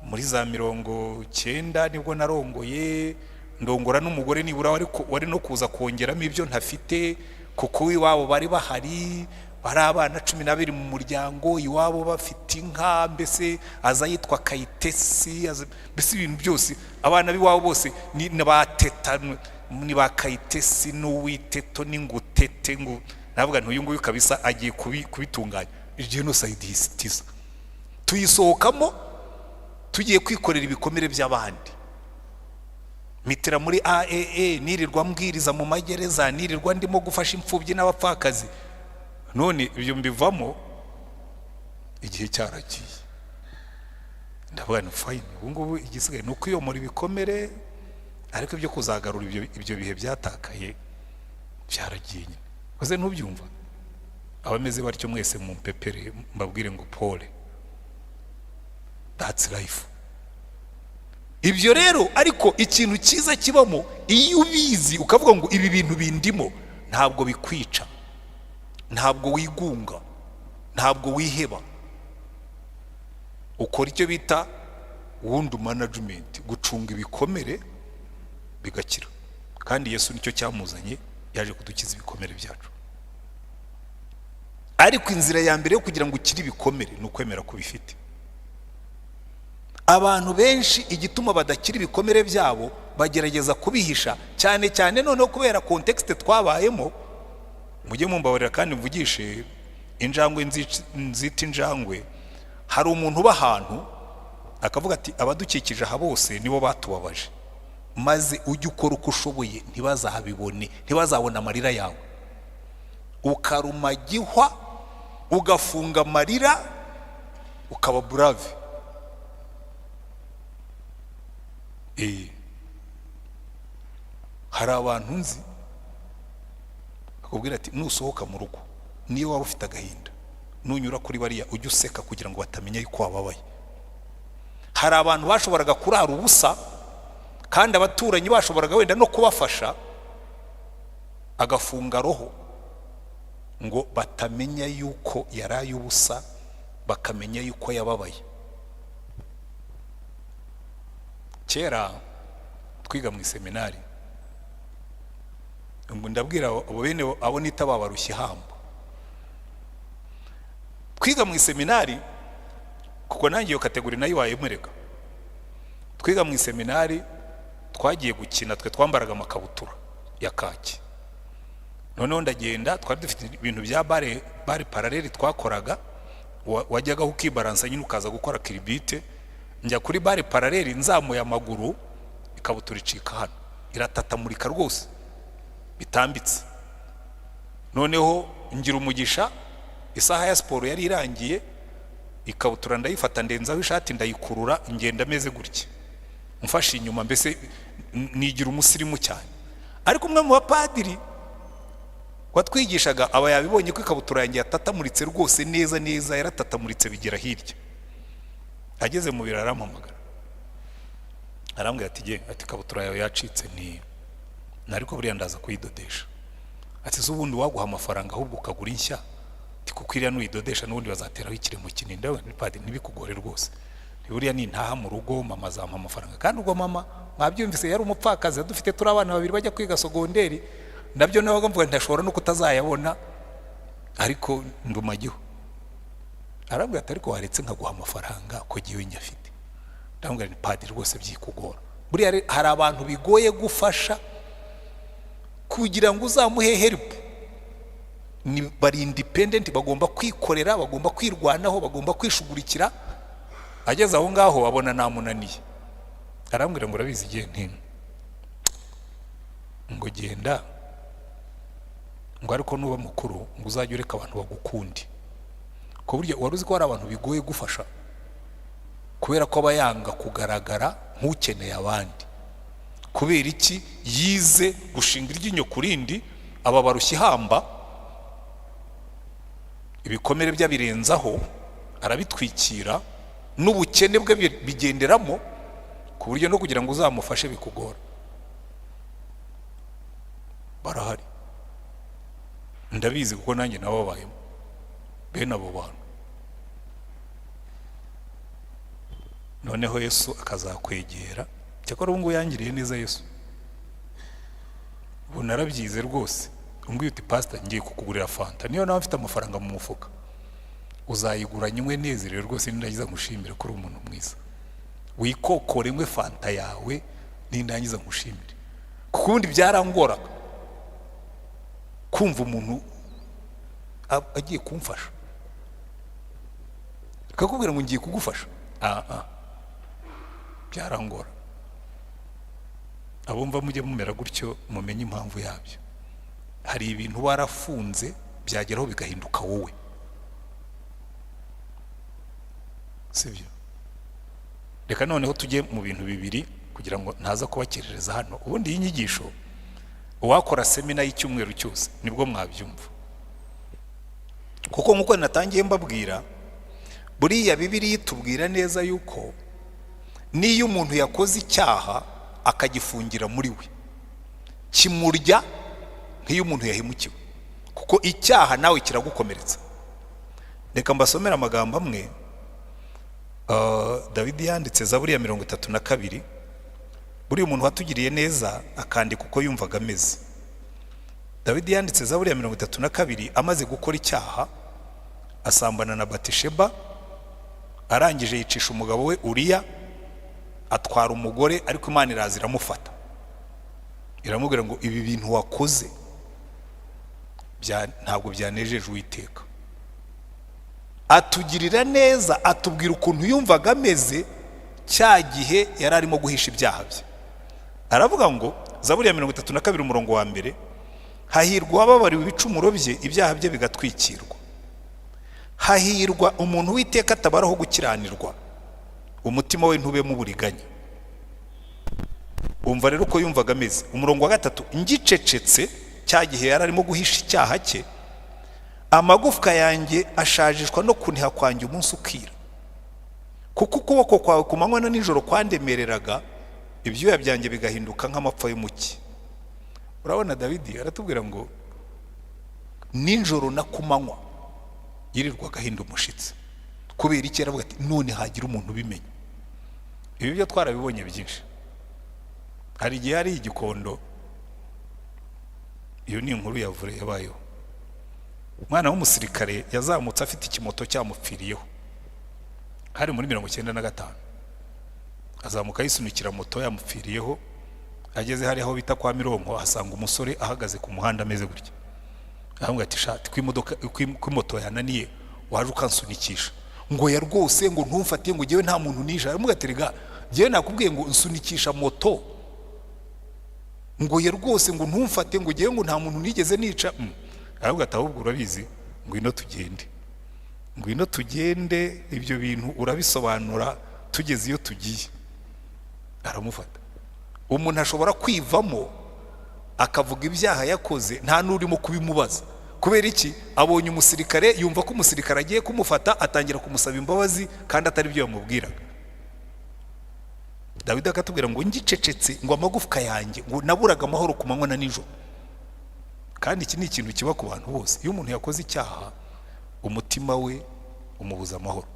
muri za 90, nibwo narongoye, ndongora n'umugore nibura wari no kuza kongeramo ibyo ntafite, kuko iwabo bari bahari, bari abana 12 mu muryango, iwabo bafite inka. Mbese aza yitwa Kayitesi, mbese ibintu byose, abana b'iwabo bose ni ba Teta, ni ba Kayitesi n'uwiteto n'ingutete. Ngo navuga nti: "Uyu nguyu kabisa agiye kubitunganya." Jenoside ihita, tuyisohokamo tugiye kwikorera ibikomere by'abandi. Mitira muri AEE, nirirwa mbwiriza mu magereza, nirirwa ndimo gufasha imfubyi n'abapfakazi. None ibyo mbivamo igihe cyaragiye. Ndavuga ni fine, ubu ngubu igisigaye ni ukwiyomora ibikomere, ariko ibyo kuzagarura ibyo bihe byatakaye byaragiye nyine. Uze ntubyumva? Abameze batyo mwese mu mpepere, mbabwire ngo pole, that's life. Ibyo rero, ariko ikintu cyiza kibamo, iyo ubizi ukavuga ngo ibi bintu bindimo, ntabwo bikwica, ntabwo wigunga, ntabwo wiheba. Ukora icyo bita wound management, gucunga ibikomere bigakira. Kandi Yesu nicyo cyamuzanye, yaje kudukiza ibikomere byacu. Ariko inzira ya mbere yo kugira ngo ukire ibikomere ni ukwemera ko ubifite. Abantu benshi, igituma badakira ibikomere byabo, bagerageza kubihisha cyane cyane. Noneho kubera contexte twabayemo, mujye mumbabarira kandi mvugishe injangwe, nzita injangwe. Hari umuntu uba ahantu akavuga ati: "Abadukikije aha bose nibo batubabaje, maze ujye ukora uko ushoboye ntibazabibone, ntibazabone amarira yawe." Ukaruma gihwa, ugafunga amarira, ukaba brave. Hari abantu nzi akubwira ati: "Nusohoka mu rugo, niyo waba ufite agahinda, nunyura kuri bariya ujye useka kugira ngo batamenya yuko wababaye." Hari abantu bashoboraga kurara ubusa kandi abaturanyi bashoboraga wenda no kubafasha, agafunga roho ngo batamenya yuko yaraye ubusa, bakamenya yuko yababaye. Kera twiga mu iseminari, ngo ndabwira abo bene abo nita babarushya ihamba, twiga mu iseminari, kuko nanjye iyo catégorie nayo wayemwereka. Twiga mu iseminari, twagiye gukina, twe twambaraga amakabutura ya kaki. Noneho ndagenda, twari dufite ibintu bya barre, barre parallèle twakoraga, wajyagaho ukibaransa nyine, ukaza gukora culbute. Njya kuri barre parallèle, nzamuye amaguru, ikabutura icika hano, iratatamurika rwose bitambitse. Noneho ngira umugisha, isaha ya siporo yari irangiye, ikabutura ndayifata, ndenzaho ishati, ndayikurura, ngenda ameze gutya mfashe inyuma, mbese nigira umusirimu cyane. Ariko umwe mu bapadiri watwigishaga aba yabibonye ko ikabutura yanjye yatatamuritse rwose, neza neza yaratatamuritse bigera hirya. Ageze mu biro arampamagara, arambwira ati: "Ge," ati, "ikabutura yawe yacitse." Ni ariko buriya ndaza kuyidodesha. Ati: "Se ubundi waguha amafaranga ahubwo ukagura inshya?" Ati: "Kuko iriya nuyidodesha n'ubundi bazateraho ikiremo kinini." Ndavuga nti: "Padiri, ntibikugore rwose, buriya nintaha mu rugo mama azampa amafaranga." Kandi ubwo mama, mwabyumvise, yari umupfakazi, dufite turi abana babiri bajya kwiga sogonderi. Nabyo nabaga mvuga ntashobora no kutazayabona, ariko ndumagiho. Arambwira ati: "Ariko waretse nkaguha amafaranga ko jyewe nyafite?" Ndamubwira nti: "Padiri, rwose byikugora." Buriya hari abantu bigoye gufasha kugira ngo uzamuhe help. Ni bari independent, bagomba kwikorera, bagomba kwirwanaho, bagomba kwishugurikira. Ageze aho ngaho abona namunaniye, arambwira ngo: "Urabizi igihe nti ngo genda, ngo ariko nuba mukuru ngo uzajye ureka abantu bagukunde." Ku buryo wari uzi ko hari abantu bigoye gufasha kubera ko aba yanga kugaragara nk'ukeneye abandi. Kubera iki? Yize gushinga iryinyo ku rindi, aba barushya ihamba, ibikomere bye abirenzaho, arabitwikira, n'ubukene bwe bigenderamo, ku buryo no kugira ngo uzamufashe bikugora. Barahari, ndabizi kuko nanjye nababayemo bene abo bantu. Noneho Yesu akazakwegera. Cyakora ubu ngubu yangiriye neza Yesu, ubu narabyize rwose. Umbwiye uti: "Pasita, ngiye kukugurira fanta," niyo nawe mfite amafaranga mu mufuka, uzayigura nywe nezerewe rwose. Nindangiza ngushimire ko uri umuntu mwiza. Wikokore, nywe fanta yawe, nindangiza ngushimire. Kuko ubundi byarangoraga kumva umuntu agiye kumfasha, akakubwira ngo ngiye kugufasha. Ah, byarangora. Abumva mujye mumera gutyo, mumenye impamvu yabyo. Hari ibintu warafunze, byageraho bigahinduka wowe, sibyo? Reka noneho tujye mu bintu bibiri kugira ngo ntaza kubakerereza hano. Ubundi iyi nyigisho uwakora semina y'icyumweru cyose nibwo mwabyumva, kuko nk'uko natangiye mbabwira, buriya Bibiliya itubwira neza yuko N'iyo umuntu yakoze icyaha akagifungira muri we, kimurya nk'iyo umuntu yahemukiwe, kuko icyaha nawe kiragukomeretsa. Reka mbasomere amagambo amwe Dawidi yanditse, Zaburi ya 32. Buriya umuntu watugiriye neza akandika uko yumvaga ameze. Dawidi yanditse Zaburi ya 32 amaze gukora icyaha, asambana na Batisheba, arangije yicisha umugabo we Uriya, atwara umugore. Ariko Imana iraza iramufata, iramubwira ngo ibi bintu wakoze ntabwo byanejeje Uwiteka. Atugirira neza, atubwira ukuntu yumvaga ameze cya gihe yari arimo guhisha ibyaha bye. Aravuga ngo, Zaburi ya 32 umurongo wa 1: "Hahirwa uwababariwe ibicumuro bye, ibyaha bye bigatwikirwa. Hahirwa umuntu Uwiteka atabaraho gukiranirwa, umutima we ntubemo uburiganya." Umva rero uko yumvaga ameze. Umurongo wa 3: "Ngicecetse," cya gihe yari arimo guhisha icyaha cye, "amagufwa yanjye ashajishwa no kuniha kwanjye umunsi ukira, kuko ukuboko kwawe ku manywa na nijoro kwandemereraga, ibyuya byanjye bigahinduka nk'amapfa y'umuki." Urabona, Dawidi aratubwira ngo nijoro na ku manywa yirirwaga ahinda umushyitsi. Kubera iki? Aravuga ati none hagira umuntu ubimenya. Ibi byo twarabibonye byinshi. Hari igihe hari igikondo, iyo ni inkuru ya vure yabayeho. Umwana w'umusirikare yazamutse afite ikimoto cyamupfiriyeho, hari muri 95. Azamuka yisunikira moto yamupfiriyeho. Ageze hari aho bita kwa Mironko, ahasanga umusore ahagaze ku muhanda ameze gutya. Aramubwira ati shati ko imodoka, ko moto yananiye, waje ukansunikisha? Ngo ya rwose, ngo ntumfate, ngo ngewe nta muntu nishe. Aramubwira ati rega ngewe nakubwiye ngo nsunikisha moto. Ngo ye rwose, ngo ntumfate, ngo ngewe ngo nta muntu nigeze nica. Aravuga ati ahubwo urabizi, ngwino tugende, ngwino tugende, ibyo bintu urabisobanura tugeze iyo tugiye. Aramufata. Umuntu ashobora kwivamo akavuga ibyaha yakoze nta n'urimo kubimubaza. Kubera iki? Abonye umusirikare, yumva ko umusirikare agiye kumufata, atangira kumusaba imbabazi kandi atari byo yamubwiraga. Dawidi akatubwira ngo ngicecetse, ngo amagufwa yanjye, ngo naburaga amahoro ku manywa na nijoro. Kandi iki ni ikintu kiba ku bantu bose. Iyo umuntu yakoze icyaha, umutima we umubuza amahoro.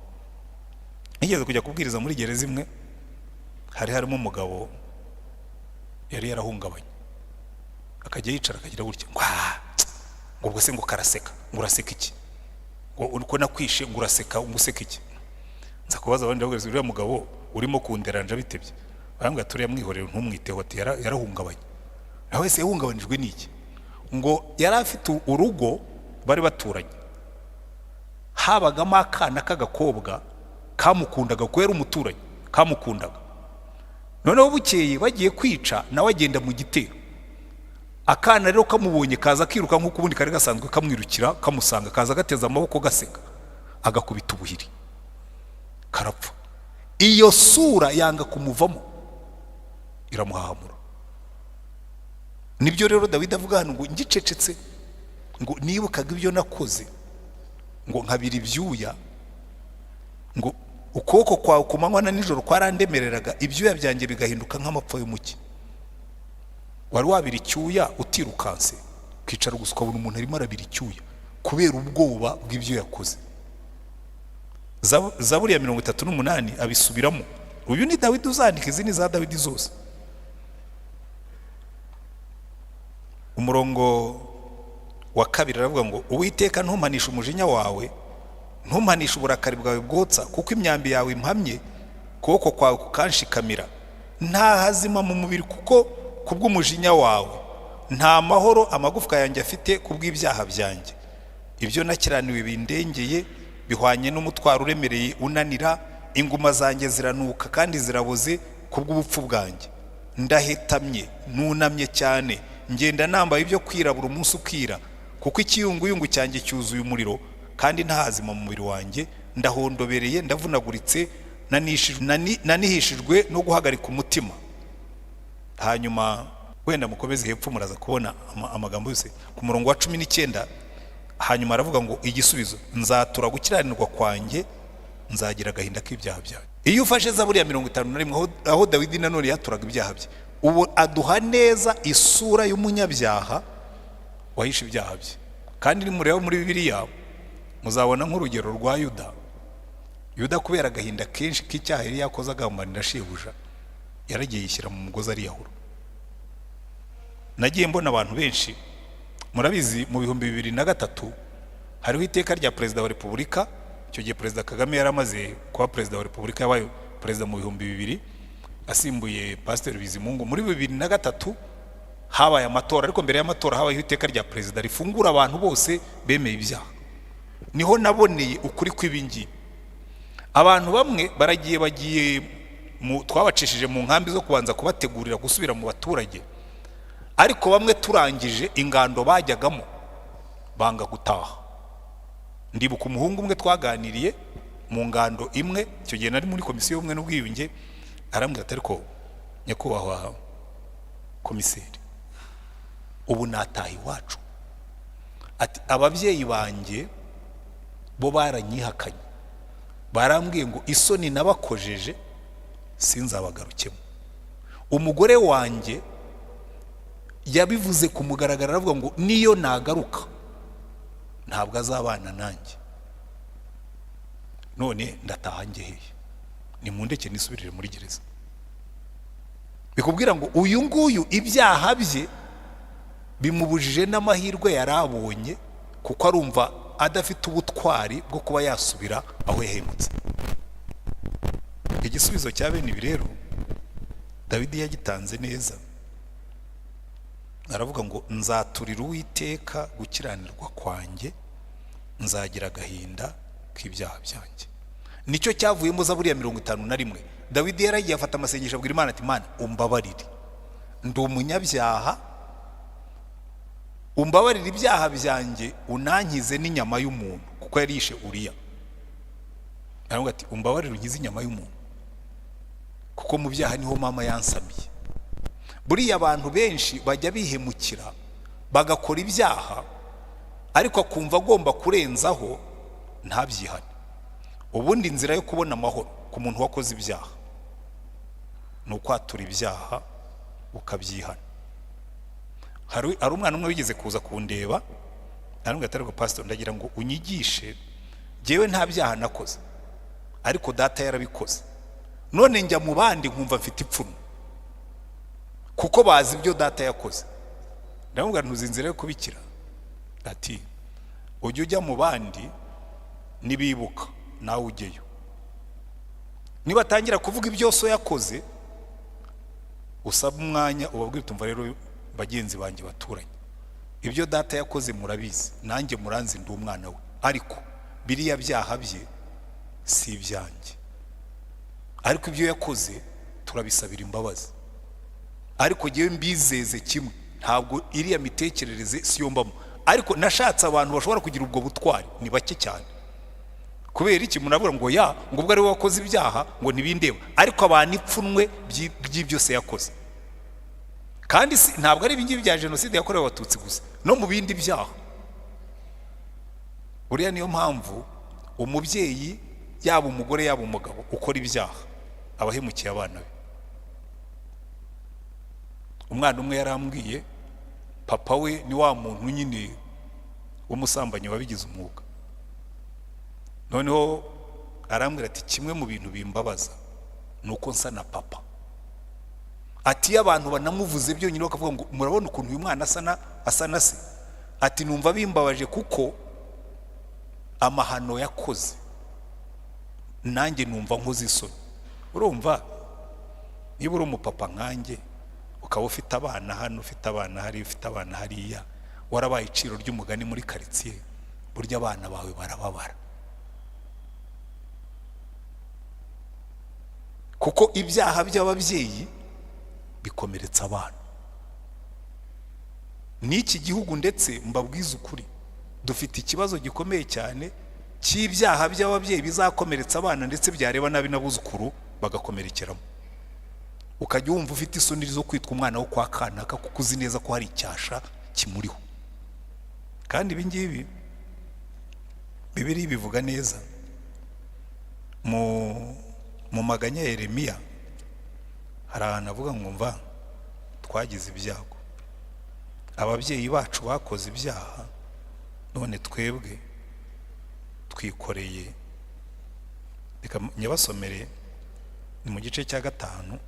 Nigeze kujya kubwiriza muri gereza imwe, hari harimo umugabo yari yarahungabanye, akajya yicara akagira gutya ngo "Ah, ngo ubwo se ngo karaseka, ngo uraseka iki, ngo uko nakwishe, ngo uraseka, ngo useka iki?" Nza kubaza abandi, ndavuga uriya mugabo urimo kunderanja bitebye? Barambwira turiya mwihorere, ntumwiteho, ati yarahungabanye. Nawe wese yahungabanijwe n'iki? Ngo yari afite urugo bari baturanye, habagamo akana k'agakobwa kamukundaga, kuko yari umuturanyi, kamukundaga. Noneho bukeye bagiye kwica, nawe agenda mu gitero. Akana rero kamubonye kaza kiruka nk'uko ubundi kari gasanzwe kamwirukira kamusanga, kaza gateze amaboko gaseka, agakubita ubuhiri karapfa. Iyo sura yanga kumuvamo, iramuhahamura. Nibyo rero Dawidi avuga hano ngo ngicecetse, ngo nibukaga ibyo nakoze, ngo nkabira ibyuya, ngo ukuboko kwawe ku manywa na nijoro kwarandemereraga, ibyuya byanjye bigahinduka nk'amapfa y'umuki. Wari wabira icyuya utirukanse, ukicara gusa ukabona umuntu arimo arabira icyuya kubera ubwoba bw'ibyo yakoze? Zaburi ya 38 abisubiramo. Uyu ni Dawidi uzandika, izi ni za Dawidi zose. Umurongo wa 2 aravuga ngo Uwiteka, ntumpanishe umujinya wawe, ntumpanishe uburakari bwawe bwotsa, kuko imyambi yawe impamye, ukuboko kwawe kukanshikamira. Nta hazima mu mubiri kuko kubw'umujinya wawe, nta mahoro amagufwa yanjye afite kubw'ibyaha byanjye. Ibyo nakiraniwe bindengeye, bihwanye n'umutwaro uremereye unanira. Inguma zanjye ziranuka kandi ziraboze kubw'ubupfu bwanjye. Ndahetamye, nunamye cyane, ngenda nambaye ibyo kwirabura umunsi ukira, kuko ikiyunguyungu cyanjye cyuzuye umuriro kandi nta hazima mu mubiri wanjye. Ndahondobereye, ndavunaguritse, nanihishijwe no guhagarika umutima. Hanyuma wenda mukomeze hepfo muraza kubona amagambo yose ku murongo wa 19. Hanyuma aravuga ngo igisubizo: nzatura gukiranirwa kwanjye, nzagira agahinda k'ibyaha byanjye. Iyo ufashe Zaburi ya 51, aho Dawidi nanone yaturaga ibyaha bye, ubu aduha neza isura y'umunyabyaha wahishe ibyaha bye. Kandi nimureba muri Bibiliya muzabona nk'urugero rwa Yuda. Yuda kubera agahinda kenshi k'icyaha yari yakoze agambanira shebuja, yaragiye yishyira mu mugozi ariyahura. Nagiye mbona abantu benshi, murabizi, mu 2003 hariho iteka rya Perezida wa Repubulika. Icyo gihe Perezida Kagame yari amaze kuba Perezida wa Repubulika, yabaye perezida mu 2000 asimbuye Pasiteri Bizimungu. Muri 2003 habaye amatora, ariko mbere y'amatora habayeho iteka rya perezida rifungura abantu bose bemeye ibyaha. Niho naboneye ukuri kw'ibingibi. Abantu bamwe baragiye, bagiye twabacishije mu nkambi zo kubanza kubategurira gusubira mu baturage, ariko bamwe turangije ingando bajyagamo banga gutaha. Ndibuka umuhungu umwe twaganiriye mu ngando imwe, icyo gihe nari muri Komisiyo y'Ubumwe n'Ubwiyunge, arambwira ati: "Ariko nyakubahwa komiseri, ubu nataha iwacu?" Ati: "Ababyeyi banjye bo baranyihakanye, barambwiye ngo isoni nabakojeje sinzabagarukemo. Umugore wanjye yabivuze ku mugaragaro, aravuga ngo niyo nagaruka ntabwo azabana nanjye. None ndataha njye hehe? Nimundeke nisubirire muri gereza." Bikubwira ngo uyu nguyu ibyaha bye bimubujije n'amahirwe yari abonye, kuko arumva adafite ubutwari bwo kuba yasubira aho yahemutse. Igisubizo cya bene ibi rero Dawidi yagitanze neza, aravuga ngo: "Nzaturira Uwiteka gukiranirwa kwanjye, nzagira agahinda k'ibyaha byanjye." Nicyo cyavuyemo Zaburi ya 51. Dawidi yaragiye afata amasengesho, abwira Imana ati: "Imana, umbabarire, ndi umunyabyaha, umbabarire ibyaha byanjye, unankize n'inyama y'umuntu," kuko yari yishe Uriya. Aravuga ati: "Umbabarire unkize inyama y'umuntu, kuko mu byaha niho mama yansamiye." Buriya abantu benshi bajya bihemukira bagakora ibyaha, ariko akumva agomba kurenzaho ntabyihane. Ubundi inzira yo kubona amahoro ku muntu wakoze ibyaha ni ukwatura ibyaha ukabyihana. Hari umwana umwe wigeze kuza kundeba, arambwira ati: "Ariko pastor, ndagira ngo unyigishe. Jyewe nta byaha nakoze, ariko data yarabikoze. None njya mu bandi nkumva mfite ipfunwe kuko bazi ibyo data yakoze." Ndamubwira: "Ntuzi inzira yo kubikira?" Ati: "Ujya ujya mu bandi, nibibuka nawe ujyeyo, nibatangira kuvuga ibyo so yakoze, usaba umwanya ubabwire: 'Tumva rero bagenzi banjye baturanye, ibyo data yakoze murabizi, nanjye muranzi, ndi umwana we, ariko biriya byaha bye si ibyanjye. Ariko ibyo yakoze turabisabira imbabazi. Ariko ngewe mbizeze kimwe, ntabwo iriya mitekerereze siyo mbamo.'" Ariko nashatse abantu bashobora kugira ubwo butwari, ni bake cyane. Kubera iki? Muravuga ngo ya ngo ubwo ari we wakoze ibyaha, ngo ntibindeba. Ariko abantu ipfunwe ry'ibyo se yakoze. Kandi si ntabwo ari ibingibi bya jenoside yakorewe Abatutsi gusa, no mu bindi byaha. Buriya niyo mpamvu umubyeyi, yaba umugore yaba umugabo, ukora ibyaha aba ahemukiye abana be. Umwana umwe yarambwiye, papa we ni wa muntu nyine w'umusambanyi wabigize umwuga. Noneho arambwira ati: "Kimwe mu bintu bimbabaza ni uko nsa na papa." Ati: "Iyo abantu banamuvuze byonyine bakavuga ngo murabona ukuntu uyu mwana asa na se," ati, "numva bimbabaje, kuko amahano yakoze nanjye numva nkoze isoni." Urumva, niba uri umupapa nkanjye, ukaba ufite abana hano, ufite abana hariya, ufite abana hariya, warabaye iciro ry'umugani muri karitsiye, burya abana bawe barababara, kuko ibyaha by'ababyeyi bikomeretsa abana. N'iki gihugu ndetse, mbabwize ukuri, dufite ikibazo gikomeye cyane cy'ibyaha by'ababyeyi bizakomeretsa abana, ndetse byareba nabi n'abuzukuru bagakomerekeramo. Ukajya wumva ufite isoni zo kwitwa umwana wo kwa kanaka, kuko uzi neza ko hari icyasha kimuriho. Kandi ibi ngibi Bibiliya bivuga neza. Mu Mu maganya ya Yeremiya hari ahantu avuga ngo mva twagize ibyago, ababyeyi bacu bakoze ibyaha, none twebwe twikoreye. Reka nyabasomere, ni mu gice cya 5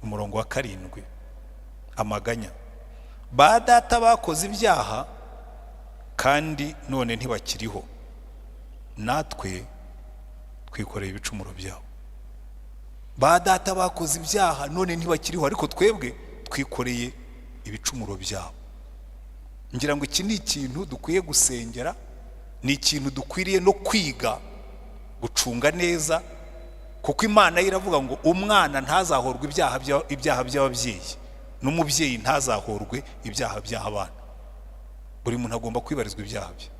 umurongo wa 7. Amaganya: ba data bakoze ibyaha kandi none ntibakiriho, natwe twikoreye ibicumuro byabo. Ba data bakoze ibyaha none ntibakiriho, ariko twebwe twikoreye ibicumuro byabo. Ngira ngo iki ni ikintu dukwiye gusengera, ni ikintu dukwiriye no kwiga gucunga neza, kuko Imana yo iravuga ngo umwana ntazahorwe ibyaha by'ababyeyi, n'umubyeyi ntazahorwe ibyaha by'abana. Buri muntu agomba kwibarizwa ibyaha bye.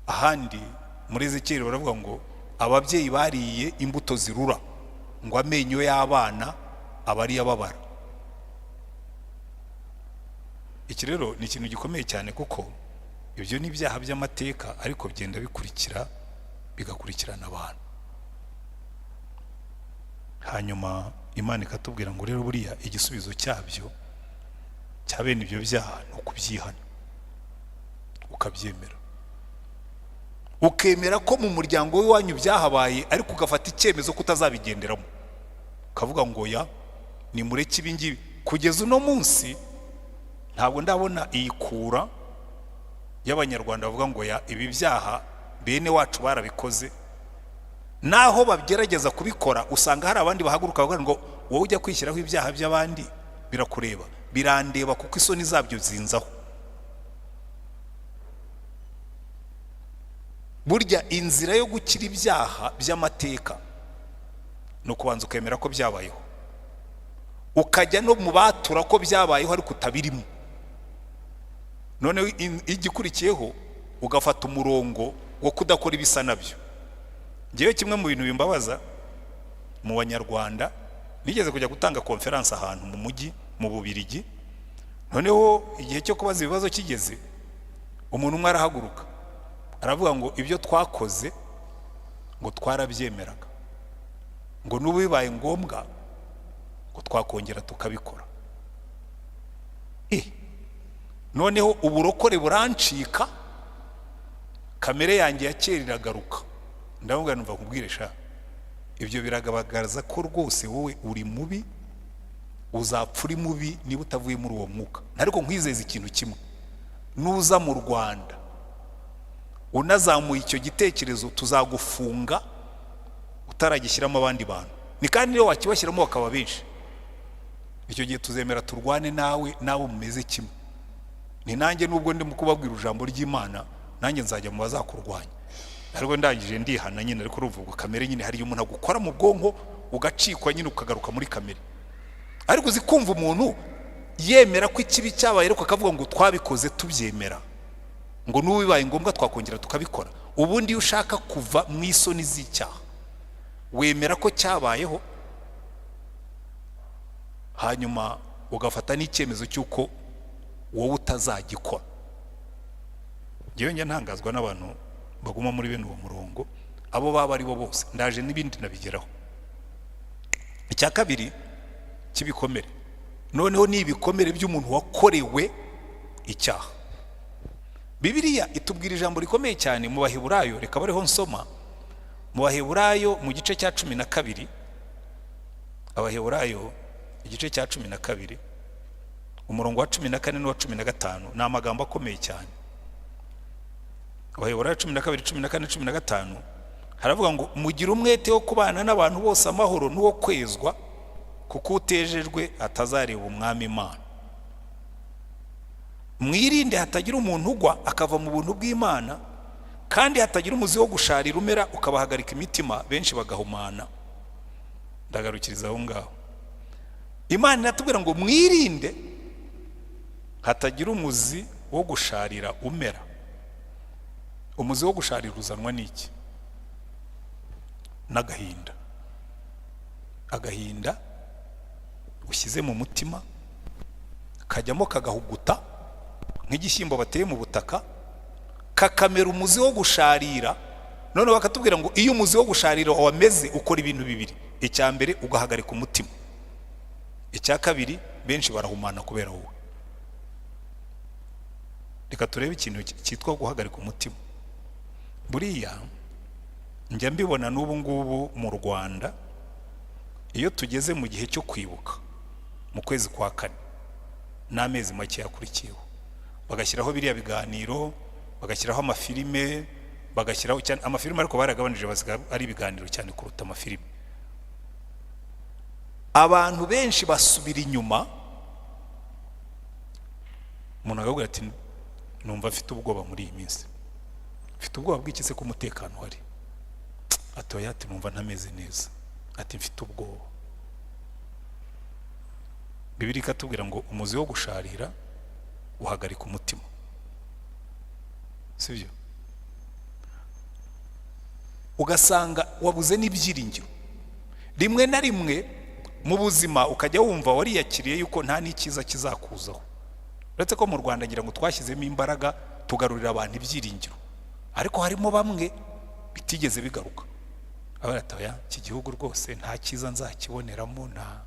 Ahandi muri Ezekiyeli baravuga ngo ababyeyi bariye imbuto zirura, ngo amenyo y'abana aba ari ababara. Iki rero ni ikintu gikomeye cyane, kuko ibyo ni ibyaha by'amateka, ariko bigenda bikurikira bigakurikirana abantu. Hanyuma Imana ikatubwira ngo rero buriya igisubizo cyabyo cya bene ibyo byaha ni ukubyihana, ukabyemera, ukemera ko mu muryango w'iwanyu byahabaye, ariko ugafata icyemezo ko utazabigenderamo, ukavuga ngo ya nimureke ibi ngibi. Kugeza uno munsi ntabwo ndabona iyi kura y'Abanyarwanda bavuga ngo ya ibi byaha bene wacu barabikoze. Naho bagerageza kubikora usanga hari abandi bahaguruka bavuga ngo wowe ujya kwishyiraho ibyaha by'abandi birakureba, birandeba kuko isoni zabyo zinzaho. Burya inzira yo gukira ibyaha by'amateka ni ukubanza ukemera ko byabayeho, ukajya no mu batura ko byabayeho ariko utabirimo. Noneho igikurikiyeho ugafata umurongo wo kudakora ibisa nabyo. Ngewe kimwe mu bintu bimbabaza mu Banyarwanda, nigeze kujya gutanga konferanse ahantu mu mujyi mu Bubirigi, noneho igihe cyo kubaza ibibazo kigeze, umuntu umwe arahaguruka aravuga ngo ibyo twakoze ngo twarabyemeraga, ngo n'ubu bibaye ngombwa ngo twakongera tukabikora. Noneho uburokore burancika, kamere yanjye ya kera iragaruka. Ndavuga numva nkubwire sha, ibyo biragaragaza ko rwose wowe uri mubi, uzapfa uri mubi niba utavuye muri uwo mwuka. Ariko nkwizeza ikintu kimwe, nuza mu Rwanda unazamuye icyo gitekerezo tuzagufunga utaragishyiramo abandi bantu, ni kandi niyo wakibashyiramo bakaba benshi, icyo gihe tuzemera turwane nawe nawe mumeze kimwe. Ni nanjye nubwo ndimo kubabwira ijambo ry'Imana, nanjye nzajya mu bazakurwanya. Ariko ndangije ndihana nyine, ariko uruvuga kamere nyine, hari umuntu agukora mu bwonko ugacikwa nyine ukagaruka muri kamere. Ariko uzi kumva umuntu yemera ko ikibi cyabaye ariko akavuga ngo twabikoze tubyemera, ngo n'ubu bibaye ngombwa twakongera tukabikora. Ubundi iyo ushaka kuva mu isoni z'icyaha wemera ko cyabayeho, hanyuma ugafata n'icyemezo cy'uko wowe utazagikora. Ngewe njya ntangazwa n'abantu baguma muri bene uwo murongo, abo baba ari bo bose, ndaje n'ibindi nabigeraho. Icya kabiri cy'ibikomere noneho ni ibikomere by'umuntu wakorewe icyaha. Bibiliya itubwira ijambo rikomeye cyane mu Baheburayo, reka bariho nsoma mu Baheburayo mu gice cya 12, Abaheburayo igice cya 12 umurongo wa 14 n'uwa 15, ni amagambo akomeye cyane. Abaheburayo 12, 14, 15 haravuga ngo mugire umwete wo kubana n'abantu bose amahoro n'uwo kwezwa, kuko utejejwe atazareba umwami Imana. Mwirinde hatagira umuntu ugwa akava mu buntu bw'Imana, kandi hatagira umuzi wo gusharira umera ukabahagarika imitima, benshi bagahumana. Ndagarukiriza aho ngaho. Imana iratubwira ngo mwirinde hatagira umuzi wo gusharira umera. Umuzi wo gusharira uzanwa n'iki? N'agahinda. Agahinda ushyize mu mutima kajyamo kagahuguta nk'igishyimbo bateye mu butaka, kakamera umuzi wo gusharira. Noneho bakatubwira ngo iyo umuzi wo gusharira wameze ukora ibintu bibiri: icya mbere, ugahagarika umutima; icya kabiri, benshi barahumana kubera wowe. Reka turebe ikintu cyitwa guhagarika umutima. Buriya njya mbibona n'ubu ngubu mu Rwanda, iyo tugeze mu gihe cyo kwibuka mu kwezi kwa kane n'amezi make yakurikiyeho, bagashyiraho biriya biganiro, bagashyiraho amafilime, bagashyiraho cyane amafilime, ariko baragabanije, basiga ari ibiganiro cyane kuruta amafilime. Abantu benshi basubira inyuma. Umuntu akavuga ati: "Numva mfite ubwoba muri iyi minsi." "Mfite ubwoba bw'iki se, ko umutekano uhari?" Atoya, ati: "Numva ntameze neza." Ati: "Mfite ubwoba." Bibiliya ikatubwira ngo umuzi wo gusharira uhagarika umutima, sibyo? Ugasanga wabuze n'ibyiringiro. Rimwe na rimwe mu buzima ukajya wumva wariyakiriye yuko nta n'icyiza kizakuzaho, uretse ko mu Rwanda ngira ngo twashyizemo imbaraga, tugarurira abantu ibyiringiro, ariko harimo bamwe bitigeze bigaruka. Ati: "Iki gihugu rwose nta cyiza nzakiboneramo, nta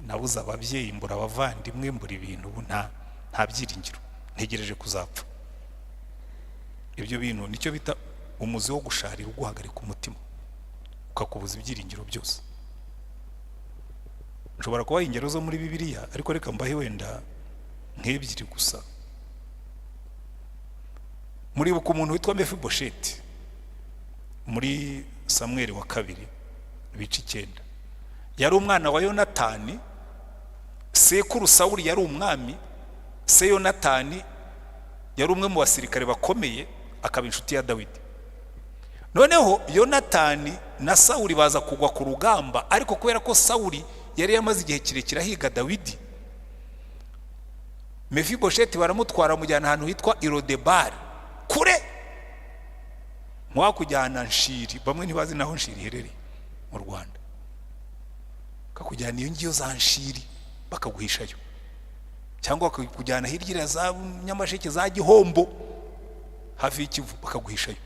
nabuze ababyeyi, mbura abavandimwe, mbura ibintu, ubu nta byiringiro, ntegereje kuzapfa." Ibyo bintu nicyo bita umuzi wo gusharira, uguhagarika umutima, ukakubuza ibyiringiro byose. Nshobora kubaha ingero zo muri Bibiliya, ariko reka mbahe wenda nk'ebyiri gusa. Muribuka umuntu witwa Mefibosheti muri Samweri wa kabiri ibice 9. Yari umwana wa Yonatani. Sekuru Sawuli yari umwami, se Yonatani yari umwe mu basirikare bakomeye, akaba inshuti ya Dawidi. Noneho Yonatani na Sawuli baza kugwa ku rugamba, ariko kubera ko Sawuli yari yamaze igihe kirekire ahiga Dawidi, Mefibosheti baramutwara, bamujyana ahantu hitwa Irodebari, kure nk'uwakujyana Nshiri. Bamwe ntibazi naho Nshiri iherereye mu Rwanda. Bakakujyana iyo ngiyo za Nshiri, bakaguhishayo, cyangwa bakakujyana hirya za Nyamasheke, za Gihombo, hafi y'Ikivu, bakaguhishayo.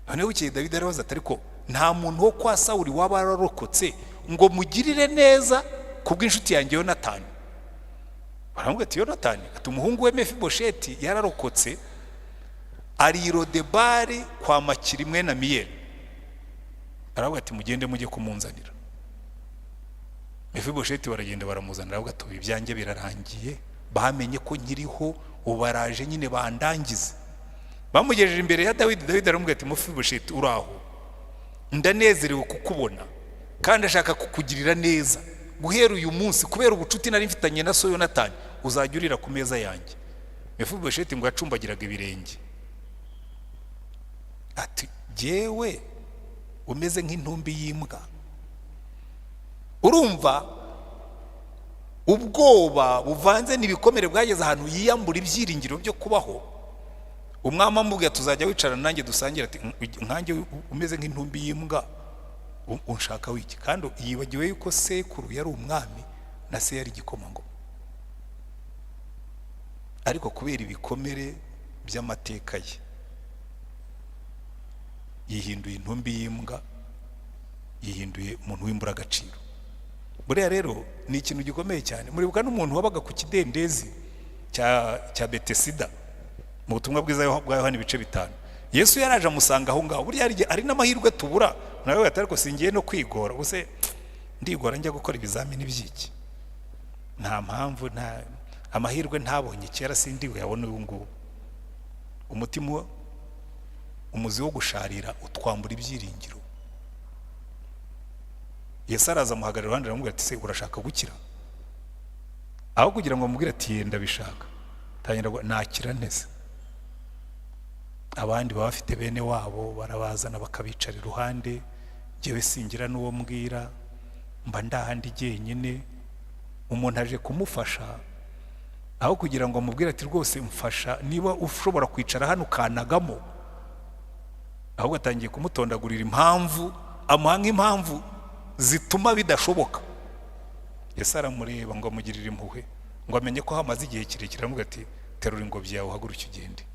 Noneho bukeye Dawidi arabaza ati: "Ariko nta muntu wo kwa Sawuli waba wararokotse ngo mugirire neza kubw'inshuti yanjye Yonatani?" Baramubwira ati: "Yonatani?" Ati: "Umuhungu we Mefibosheti yararokotse, ari i Rodebari kwa Makiri mwene Amiyeli." Aravuga ati: "Mugende mujye kumunzanira Mefibosheti." Baragenda baramuzanira. Aravuga ati: "Ubu ibyanjye birarangiye, bamenye ko nkiriho, ubu baraje nyine bandangize." Bamugejeje imbere ya Dawidi. Dawidi aramubwira ati: "Mefibosheti, uraho? Ndanezerewe kukubona kandi ashaka kukugirira neza. Guhera uyu munsi, kubera ubucuti nari mfitanye na so Yonatani, uzajya urira ku meza yanjye." Mefibosheti ngo yacumbagiraga ibirenge, ati: "Jyewe umeze nk'intumbi y'imbwa?" Urumva ubwoba buvanze n'ibikomere bwageze ahantu yiyambura ibyiringiro byo kubaho. Umwami amubwira: "Tuzajya wicarana nanjye dusangire." Ati: "Nkanjye umeze nk'intumbi y'imbwa unshaka wiki?" Kandi yibagiwe yuko sekuru yari umwami na se yari igikomangoma. Ariko kubera ibikomere by'amateka ye, yihinduye intumbi y'imbwa, yihinduye umuntu w'imburagaciro. Buriya rero ni ikintu gikomeye cyane. Muribuka n'umuntu wabaga ku kidendezi cya Betesida mu butumwa bwiza bwa Yohani ibice 5. Yesu yaraje amusanga aho ngaho. Buriya hari n'amahirwe tubura. Nawe ati: "Ariko singiye no kwigora, ubuse ndigora njya gukora ibizamini by'iki? Nta mpamvu, nta amahirwe ntabonye kera sindi buyabone ubu ngubu." Umutima, umuzi wo gusharira utwambura ibyiringiro. Yesu araza amuhagarara iruhande, aramubwira ati: "Se urashaka gukira?" Aho kugira ngo amubwire ati: "Yenda bishaka," tangira ngo: "Nakira nteze?" Abandi baba bafite bene wabo, barabazana bakabicara iruhande. "Njyewe singira n'uwo mbwira, mba ndahandi jyenyine." Umuntu aje kumufasha, aho kugira ngo amubwire ati: "Rwose mfasha, niba ushobora kwicara hano ukanagamo," ahubwo atangiye kumutondagurira impamvu, amuha nk'impamvu zituma bidashoboka. Yesu aramureba ngo amugirire impuhwe, ngo amenye ko hamaze igihe kirekire, aramubwira ati: "Terura ingobyi yawe, uhaguruke ugende."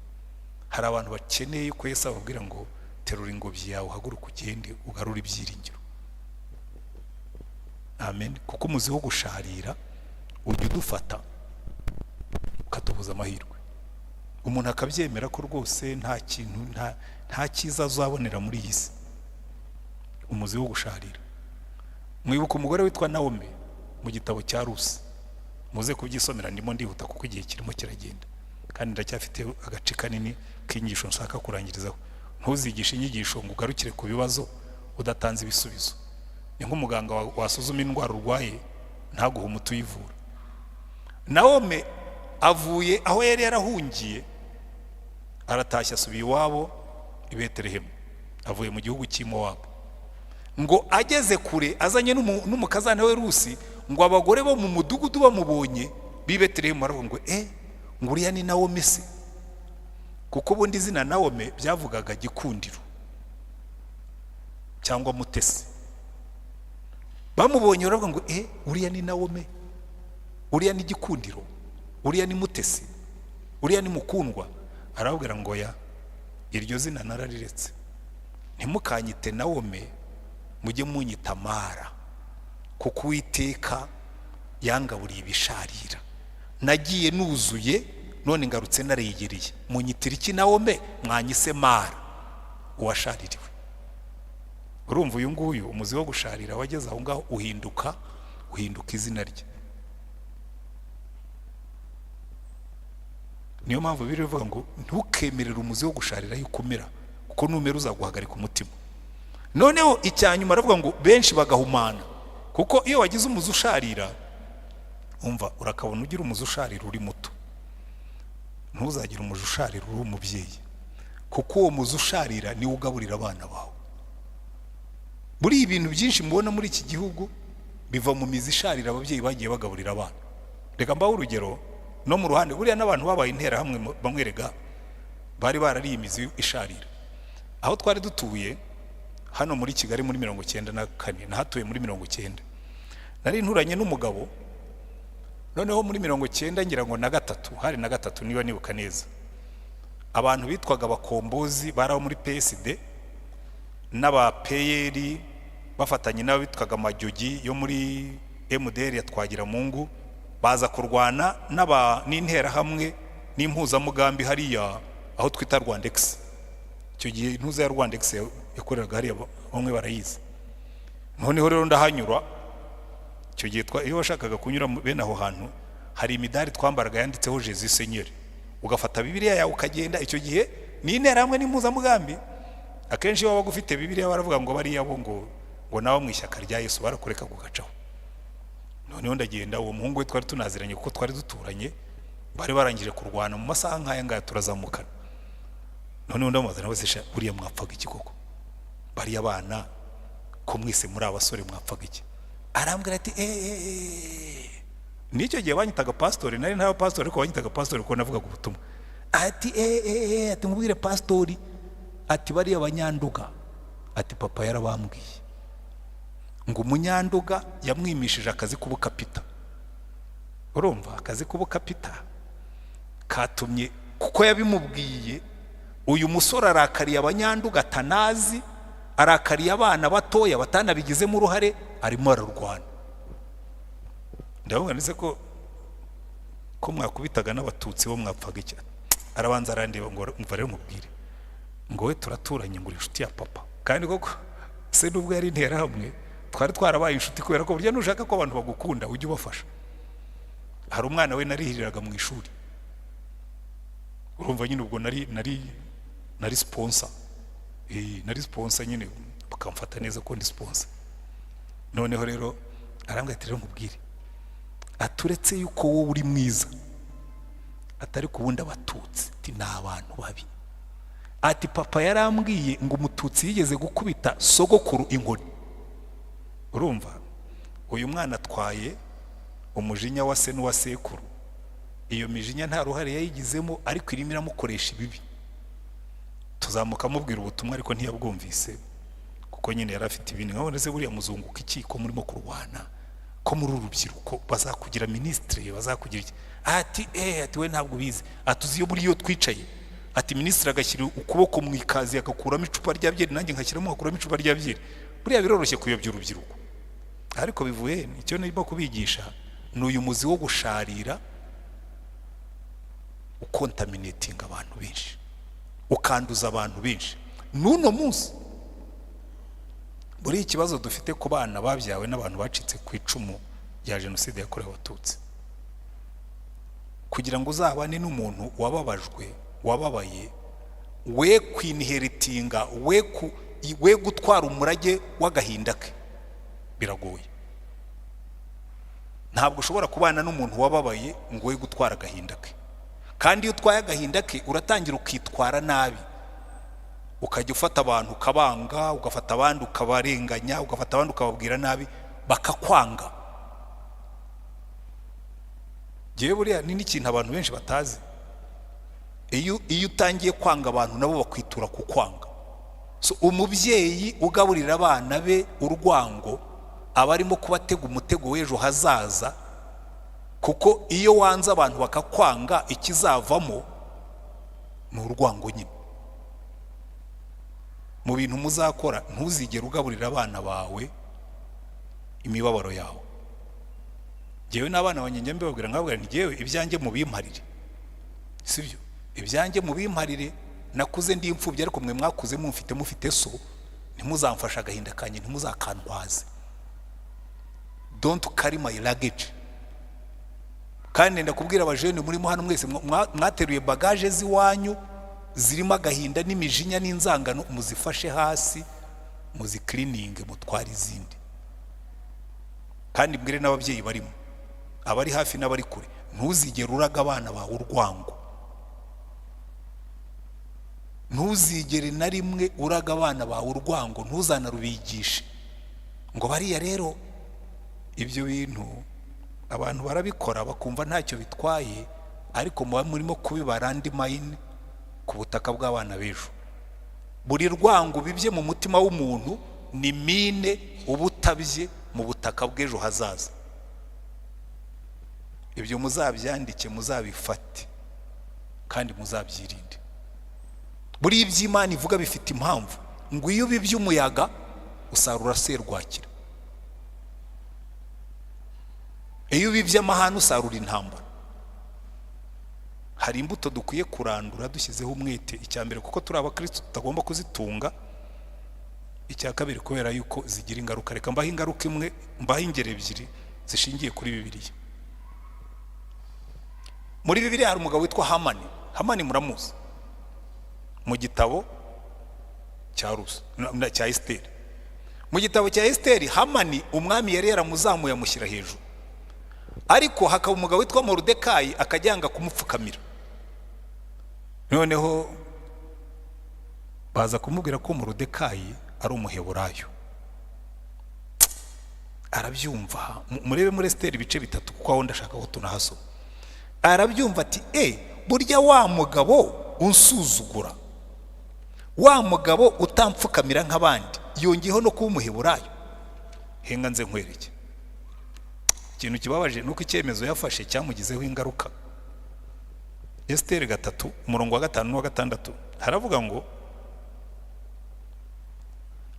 Hari abantu bakeneye ko Yesu ababwira ngo: "Terura ingobyi yawe uhaguruke ugende." Terura ingobyi yawe, uhaguruke, ugende, ugarure ibyiringiro. Amen. Kuko umuzi wo gusharira ujya udufata ukatubuza amahirwe, umuntu akabyemera ko rwose nta kintu, nta cyiza azabonera muri iyi si. Umuzi wo gusharira. Mwibuka umugore witwa Nawomi mu gitabo cya Rusi? Muze kubyisomera, ndimo ndihuta kuko igihe kirimo kiragenda kandi ndacyafite agace kanini k'inyigisho nshaka kurangirizaho. Ntuzigishe inyigisho ngo ugarukire ku bibazo udatanze ibisubizo. Ni nk'umuganga wasuzuma indwara urwaye ntaguhe umuti uyivura. Nawomi avuye aho yari yarahungiye, aratashye, asubiye iwabo i Betelehemu, avuye mu gihugu cy'i Mowabu. Ngo ageze kure azanye n'umukazana we Rusi, ngo abagore bo mu mudugudu bamubonye b'i Betelehemu baravuga ngo: "Ngo uriya ni Nawomi se?" Kuko ubundi izina Nawomi byavugaga gikundiro cyangwa mutesi. Bamubonye baravuga ngo: "Uriya ni Nawomi, uriya ni gikundiro, uriya ni mutesi, uriya ni mukundwa." Arababwira ngo: "Ya, iryo zina narariretse, ntimukanyite Nawomi, mujye munyita Mara, kuko Uwiteka yangaburiye ibisharira. Nagiye nuzuye, none ngarutse naregereye. Munyitira iki Nawomi? Mwanyise Mara, uwashaririwe." Urumva uyu nguyu, umuzi wo gusharira wageze aho ngaho uhinduka izina rye. Niyo mpamvu biri bivuga ngo ntukemerere umuzi wo gusharira yuko umera, kuko numera uzaguhagarika umutima. Noneho icya nyuma aravuga ngo benshi bagahumana, kuko iyo wagize umuzi usharira, umva, urakabona ugira umuzi usharira uri muto, ntuzagire umuzi usharira uri umubyeyi, kuko uwo muzi usharira niwo ugaburira abana bawe. Muri ibintu byinshi mubona muri iki gihugu biva mu mizi isharira ababyeyi bagiye bagaburira abana. Reka mbahe urugero no mu ruhande. Buriya n'abantu babaye interahamwe bamwerega bari barariye imizi isharira. Aho twari dutuye hano muri Kigali muri 94, nahatuye muri 90, nari nturanye n'umugabo. Noneho muri 90 ngira ngo na gatatu, hari na gatatu niba nibuka neza, abantu bitwaga abakombozi bari abo muri PSD n'aba PL bafatanye n'abitwaga amajyogi yo muri MDR ya Twagiramungu, baza kurwana n'interahamwe n'impuzamugambi hariya aho twita Rwandex. Icyo gihe intuza ya Rwandex yakoreraga hariya, bamwe barayizi. Noneho rero ndahanyura. Icyo gihe iyo washakaga kunyura bene aho hantu, hari imidari twambaraga yanditseho "Jesus Seigneur", ugafata Bibiliya yawe ukagenda. Icyo gihe ni interahamwe n'impuzamugambi, akenshi iyo wabaga ufite Bibiliya baravuga ngo bariya bo ngo nawe mu ishyaka rya Yesu, barakureka kugacaho. Noneho ndagenda, uwo muhungu we twari tunaziranye kuko twari duturanye, bari barangije kurwana mu masaha nk'aya ngaya, turazamukana. Noneho ndamubaza nawe: "Se buriya mwapfaga iki koko? Bariya bana ko mwese muri abasore, mwapfaga iki?" Arambwira ati: "N'icyo gihe banyitaga pasitori, nari nta pasitori ariko banyitaga pasitori kuko navugaga ubutumwa." Ati: "Ati nkubwire pasitori," ati, "bariya banyanduga," ati, "papa yarabambwiye ngo umunyanduga yamwimishije akazi k'ubukapita." Urumva akazi k'ubukapita katumye, kuko yabimubwiye, uyu musore arakariye abanyanduga atanazi, arakariye abana batoya batanabigizemo uruhare, arimo ararwana. Ndavuga ndetse ko mwakubitaga n'abatutsi bo mwapfaga iki? Arabanza arandeba ngo: "Umva rero mubwire," ngo, "we turaturanye," ngo, "uri inshuti ya papa." Kandi koko se nubwo yari interahamwe twari twarabaye inshuti, kubera ko burya nushaka ko abantu bagukunda ujye ubafasha. Hari umwana we narihiriraga mu ishuri. Urumva nyine ubwo nari sponsor, nari sponsor nyine, bakamfata neza ko ndi sponsor. Noneho rero arambwira ati: "Rero nkubwire," aturetse yuko wowe uri mwiza, atari ku wundi, abatutsi, ati, "ni abantu babi." Ati: "Papa yarambwiye ngo umututsi yigeze gukubita sogokuru inkoni." Urumva uyu mwana atwaye umujinya wa se n'uwa sekuru. Iyo mijinya nta ruhare yayigizemo, ariko irimo iramukoresha ibibi. Tuzamuka amubwira ubutumwa, ariko ntiyabwumvise kuko nyine yari afite ibindi. Nkabona se buriya muzunguka iki ko murimo kurwana, ko muri uru rubyiruko bazakugira minisitiri, bazakugira iki? Ati: "Ati we ntabwo ubizi," ati, "uzi iyo muri iyo twicaye." Ati minisitiri agashyira ukuboko mu ikazi agakuramo icupa rya byeri, nanjye nkashyiramo ngakuramo icupa rya byeri. Buriya biroroshye kuyobya urubyiruko, ariko bivuye icyo ndimo kubigisha ni uyu muzi wo gusharira ucontaminatinga abantu benshi, ukanduza abantu benshi. N'uno munsi buriya ikibazo dufite ku bana babyawe n'abantu bacitse ku icumu rya Jenoside yakorewe Abatutsi, kugira ngo uzabane n'umuntu wababajwe, wababaye, we kwinheritinga, we gutwara umurage w'agahinda ke, biragoye. Ntabwo ushobora kubana n'umuntu wababaye ngo we gutwara agahinda ke. Kandi iyo utwaye agahinda ke, uratangira ukitwara nabi, ukajya ufata abantu ukabanga, ugafata abandi ukabarenganya, ugafata abandi ukababwira nabi, bakakwanga. Ngewe buriya ni n'ikintu abantu benshi batazi: iyo utangiye kwanga abantu, nabo bakwitura ku kwanga. So umubyeyi ugaburira abana be urwango aba arimo kubatega umutego w'ejo hazaza, kuko iyo wanze abantu bakakwanga, ikizavamo ni urwango nyine. Mu bintu muzakora, ntuzigere ugaburira abana bawe imibabaro yawe. Ngewe n'abana banjye njya mbibabwira, nkababwira nti: "Ngewe ibyanjye mubimparire, sibyo? Ibyanjye mubimparire. Nakuze ndi imfubyi, ariko mwe mwakuze mumfite, mufite so. Ntimuzamfashe agahinda kanjye, ntimuzakantwaze. Don't carry my luggage." Kandi ndakubwira, abajeunes murimo hano mwese mwateruye bagage z'iwanyu zirimo agahinda n'imijinya n'inzangano, muzifashe hasi, muzicleaninge, mutware izindi. Kandi mbwire n'ababyeyi barimo, abari hafi n'abari kure: ntuzigere uraga abana bawe urwango. Ntuzigere na rimwe uraga abana bawe urwango, ntuzanarubigishe ngo bariya. Rero ibyo bintu abantu barabikora bakumva ntacyo bitwaye, ariko muba murimo kubiba landmine ku butaka bw'abana b'ejo. Buri rwango bibye mu mutima w'umuntu ni mine uba utabye mu butaka bw'ejo hazaza. Ibyo muzabyandike, muzabifate kandi muzabyirinde. Buriya iby'Imana ivuga bifite impamvu, ngo iyo ubibye umuyaga usarura serwakira, iyo ubibye amahane usarura intambara. Hari imbuto dukwiye kurandura dushyizeho umwete. Icya mbere, kuko turi abakristo tutagomba kuzitunga. Icya kabiri, kubera yuko zigira ingaruka. Reka mbaho ingaruka imwe, mbaho ingero ebyiri zishingiye kuri Bibiliya. Muri Bibiliya hari umugabo witwa Hamani. Hamani muramuzi mu gitabo cya Rusi cya Esiteri. Mu gitabo cya Esiteri, Hamani umwami yari yaramuzamuye, amushyira hejuru, ariko hakaba umugabo witwa Moridekayi akajya yanga kumupfukamira. Noneho baza kumubwira ko Moridekayi ari Umuheburayo. Arabyumva. Murebe muri Esiteri ibice 3, kuko aho ndashaka ko tunahasoma. Arabyumva ati: "E, burya wa mugabo unsuzugura, wa mugabo utampfukamira nk'abandi, yongeyeho no kuba Umuheburayo. Henga nze nkwereke." Ikintu kibabaje ni uko icyemezo yafashe cyamugizeho ingaruka. Esiteri 3, umurongo wa 5 n'uwa 6, haravuga ngo: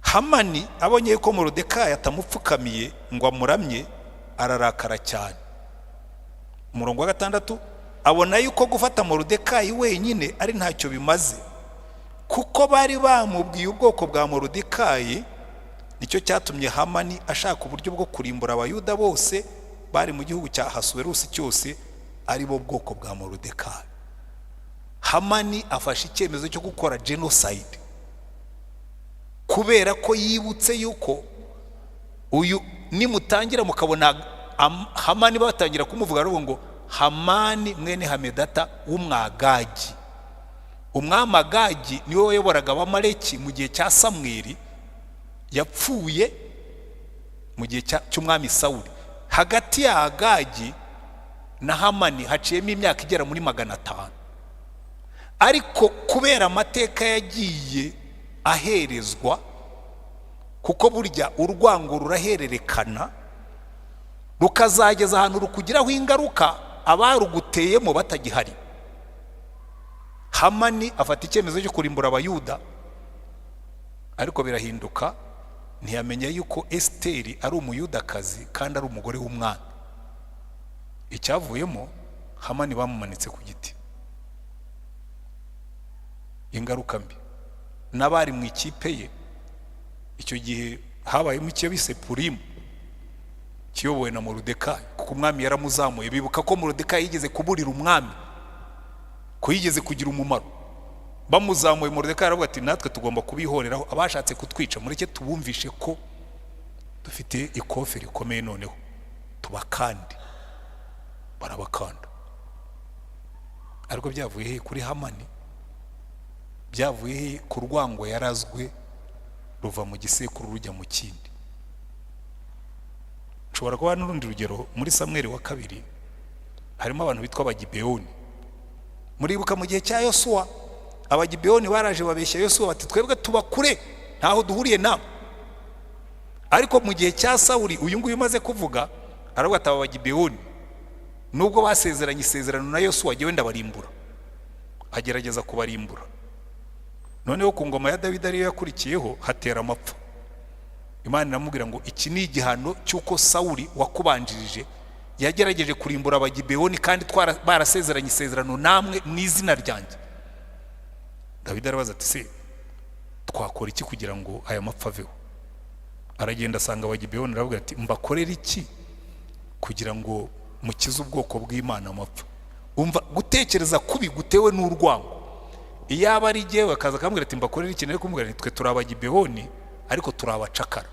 "Hamani abonye ko Moridekayi atamupfukamiye ngo amuramye, ararakara cyane." Umurongo wa 6: "Abona yuko gufata Moridekayi wenyine ari ntacyo bimaze, kuko bari bamubwiye ubwoko bwa Moridekayi. Nicyo cyatumye Hamani ashaka uburyo bwo kurimbura Abayuda bose bari mu gihugu cya Ahasuwerusi cyose, ari bo bwoko bwa Moridekayi." Hamani afashe icyemezo cyo gukora genocide kubera ko yibutse yuko uyu, nimutangira mukabona Hamani batangira kumuvuga, aravuga ngo Hamani mwene Hamedata w'Umwagagi. Umwami Agagi niwe wayoboraga Abamaleki mu gihe cya Samweli, yapfuye mu gihe cy'umwami Sawuli. Hagati ya Agagi na Hamani haciyemo imyaka igera muri 500, ariko kubera amateka yagiye aherezwa, kuko burya urwango rurahererekana rukazageza ahantu rukugiraho ingaruka abaruguteyemo batagihari. Hamani yari yarabonye ko Moridekayi Hamani afata icyemezo cyo kurimbura Abayuda, ariko birahinduka, ntiyamenya yuko Esiteri ari Umuyudakazi kandi ari umugore w'umwami. Icyavuyemo, Hamani bamumanitse ku giti. Ingaruka mbi n'abari mu ikipe ye. Icyo gihe habayemo icyo bise Purimu kiyobowe na Moridekayi, kuko umwami yaramuzamuye. Bibuka ko Moridekayi yigeze kuburira umwami, ko yigeze kugira umumaro. Bamuzamuye, Moridekayi aravuga ati: "Natwe tugomba kubihoreraho. Abashatse kutwica, mureke tubumvishe ko dufite ikofe rikomeye, noneho tubakande." Barabakanda. Ariko byavuye he? Kuri Hamani. Byavuye he? Ku rwango yarazwe, ruva mu gisekuru rujya mu kindi. Nshobora kuba n'urundi rugero. Muri Samweri wa Kabiri harimo abantu bitwa Abagibeyoni. Muribuka mu gihe cya Yosuwa, Abagibeyoni baraje babeshya Yosuwa bati: "Twebwe tuba kure, ntaho duhuriye nawe." Ariko mu gihe cya Sawuri, uyu nguyu umaze kuvuga, aravuga ati: "Aba Bagibeyoni, nubwo basezeranye isezerano na Yosuwa, jyewe ndabarimbura." Agerageza kubarimbura. Noneho ku ngoma ya Dawidi, ariyo yakurikiyeho, hatera amapfa. Imana iramubwira ngo: "Iki ni igihano cy'uko Sawuri wakubanjirije yagerageje kurimbura Abagibeyoni, kandi barasezeranye isezerano namwe mu izina ryanjye." Dawidi arabaza ati: "Se twakora iki kugira ngo aya mapfa aveho?" Aragenda asanga Abagibeyoni, aravuga ati: "Mbakorere iki kugira ngo mukize ubwoko bw'Imana amapfa?" Umva gutekereza kubi gutewe n'urwango. Iyaba ari jyewe, akaza akambwira ati: "Mbakorere iki?" Nari kumubwira nti: "Twe turi Abagibeyoni, ariko turi abacakara.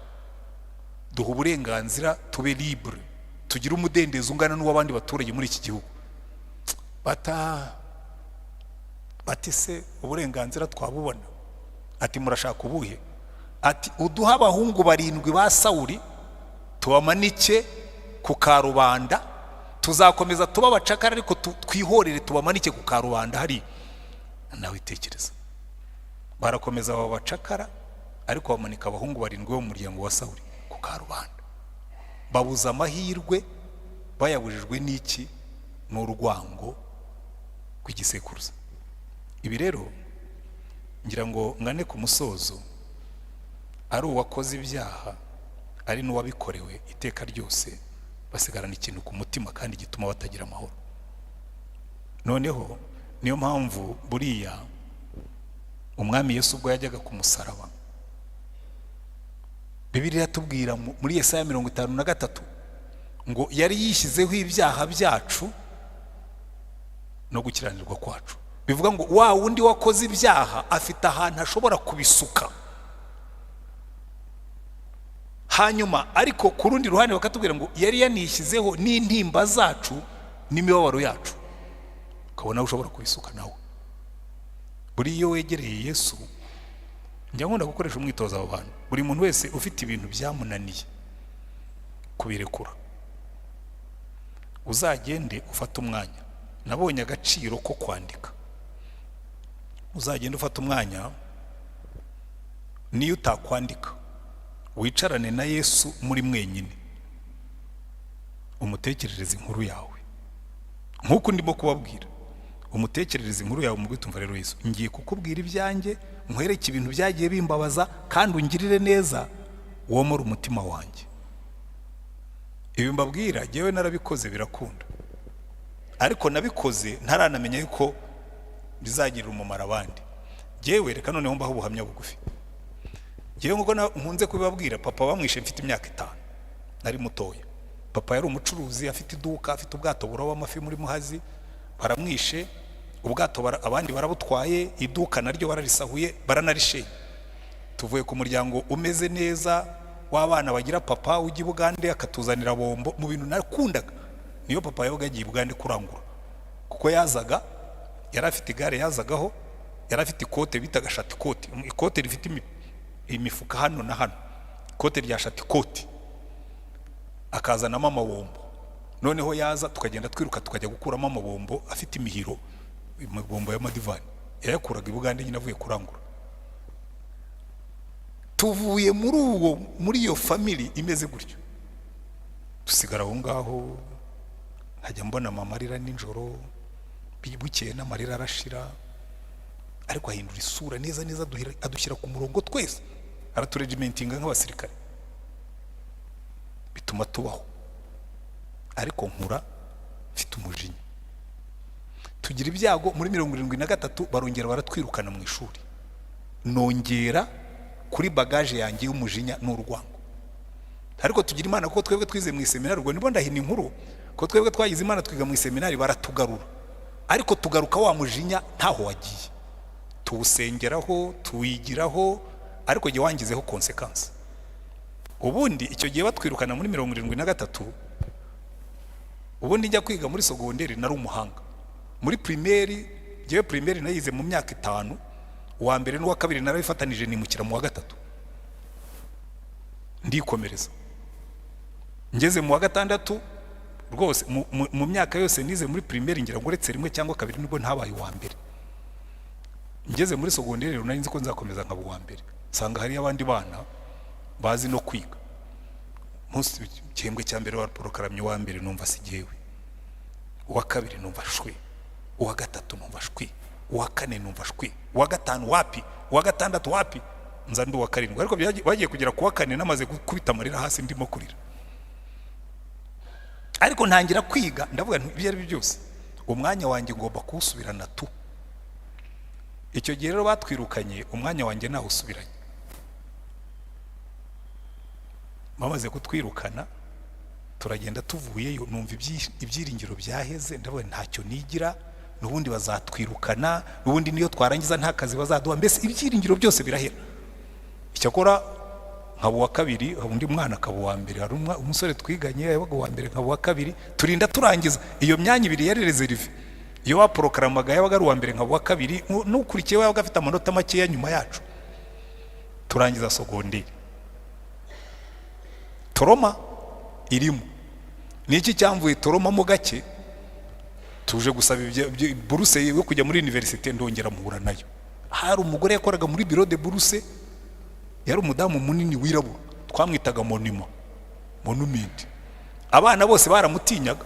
Duha uburenganzira, tube libre, tugire umudendezo ungana n'uw'abandi baturage muri iki gihugu." Bata bati: "Se uburenganzira twabubona?" Ati: "Murashaka ubuhe?" Ati: "Uduhe abahungu barindwi ba Sawuri, tubamanike ku karubanda. Tuzakomeza tuba abacakara, ariko twihorere, tubamanike ku karubanda hariya." Nawe tekereza, barakomeza baba bacakara, ariko bamanika abahungu barindwi bo mu muryango wa Sawuri ku karubanda. Babuza amahirwe. Bayabujijwe n'iki? N'urwango rw'igisekuruza. Ibi rero ngira ngo ngane ku musozo. Ari uwakoze ibyaha, ari n'uwabikorewe, iteka ryose basigarana ikintu ku mutima kandi gituma batagira amahoro. Noneho niyo mpamvu buriya Umwami Yesu, ubwo yajyaga ku musaraba, Bibiliya iratubwira muri Yesaya 53 ngo yari yishyizeho ibyaha byacu no gukiranirwa kwacu. Bivuga ngo wa wundi wakoze ibyaha afite ahantu ashobora kubisuka. Hanyuma ariko ku rundi ruhande bakatubwira ngo yari yanishyizeho n'intimba zacu n'imibabaro yacu. Ukabona aho ushobora kubisuka nawe. Buriya iyo wegereye Yesu, njya nkunda gukoresha umwitozo abo bantu, buri muntu wese ufite ibintu byamunaniye kubirekura, uzagende ufate umwanya. Nabonye agaciro ko kwandika. Uzagende ufate umwanya, niyo utakwandika, wicarane na Yesu muri mwenyine, umutekerereze inkuru yawe nk'uko ndimo kubabwira. Umutekerereze inkuru yawe mu tumva: "Rero Yesu, ngiye kukubwira ibyanjye, nkwereke ibintu byagiye bimbabaza, kandi ungirire neza, womore umutima wanjye." Ibi mbabwira, jyewe narabikoze birakunda, ariko nabikoze ntaranamenya yuko bizagirira umumaro abandi. Jyewe reka noneho mbaho ubuhamya bugufi. Jyewe, nk'uko nkunze kubibabwira, papa bamwishe mfite imyaka 5, nari mutoya. Papa yari umucuruzi, afite iduka, afite ubwato buroba amafi muri Muhazi. Baramwishe, ubwato abandi barabutwaye, iduka naryo bararisahuye, baranarishenye. Tuvuye ku muryango umeze neza w'abana bagira papa ujya i Bugande akatuzanira bombo. Mu bintu nakundaga, niyo papa yabaga yagiye i Bugande kurangura, kuko yazaga yari afite igare yazagaho, yari afite ikote bitaga shatikoti, ikote rifite imifuka hano na hano, ikote rya shatikoti, akazanamo amabombo. Noneho yaza tukagenda twiruka, tukajya gukuramo amabombo afite imihiro, amabombo y'amadivani. Yayakuraga i Bugande nyine avuye kurangura. Tuvuye muri iyo family imeze gutyo, dusigara aho ngaho. Nkajya mbona mama arira nijoro, bukeye n'amarira arashira. Ariko ahindura isura neza neza, adushyira ku murongo twese, araturegimentinga nk'abasirikare, bituma tubaho. Ariko nkura mfite umujinya. Tugira ibyago muri 73, barongera baratwirukana mu ishuri, nongera kuri bagage yanjye y'umujinya n'urwango. Ariko tugira Imana kuko twebwe twize mu iseminari. Ubwo nibo ndahina inkuru ko twebwe twagize Imana twiga mu iseminari, baratugarura, ariko tugaruka wa mujinya ntaho wagiye, tuwusengeraho, tuwigiraho, ariko jye wangizeho conséquence. Ubundi icyo gihe batwirukana muri 73, ubundi njya kwiga muri sogonderi nari umuhanga. Muri primaire, njyewe primaire nayize mu myaka 5, uwa mbere n'uwa kabiri narabifatanije, nimukira mu wa gatatu, ndikomereza. Ngeze mu wa gatandatu rwose, mu myaka yose nize muri primaire, ngira ngo uretse rimwe cyangwa kabiri nibwo ntabaye uwa mbere. Ngeze muri sogonderi rero, nari nzi ko nzakomeza nkaba uwa mbere, nsanga hariyo abandi bana bazi no kwiga. Munsi igihembwe cya mbere wa porokaramye uwa mbere, numva si jyewe. Uwa kabiri numva shwi, uwa gatatu numva shwi, uwa kane numva shwi, uwa gatanu wapi, uwa gatandatu wapi, nza ndi uwa karindwi. Ariko bagiye kugera ku wa kane namaze gukubita amarira hasi, ndimo kurira. Ariko ntangira kwiga, ndavuga nti ibyo ari byo byose umwanya wanjye ngomba kuwusubirana tu. Icyo gihe rero batwirukanye, umwanya wanjye nawusubiranye. Bamaze kutwirukana turagenda, tuvuyeyo numva ibyiringiro byaheze. Ndavuga ntacyo nigira, n'ubundi bazatwirukana, n'ubundi niyo twarangiza nta kazi bazaduha, mbese ibyiringiro byose birahera. Icyakora nkaba uwa kabiri, undi mwana akaba uwa mbere. Hari umusore twiganye yabaga uwa mbere, nkaba uwa kabiri. Turinda turangiza, iyo myanya ibiri yari réservée. Iyo baporokaramaga yabaga ari uwa mbere, nkaba uwa kabiri, n'ukurikiye yabaga afite amanota makeya nyuma yacu. Turangiza sogonderi, trauma irimo. Ni iki cyamvuye trauma mo gake? Tuje gusaba buruse yo kujya muri université, ndongera mpura nayo. Hari umugore yakoraga muri bureau de bourse, yari umudamu munini wirabura, twamwitaga Monima, monument. Abana bose baramutinyaga,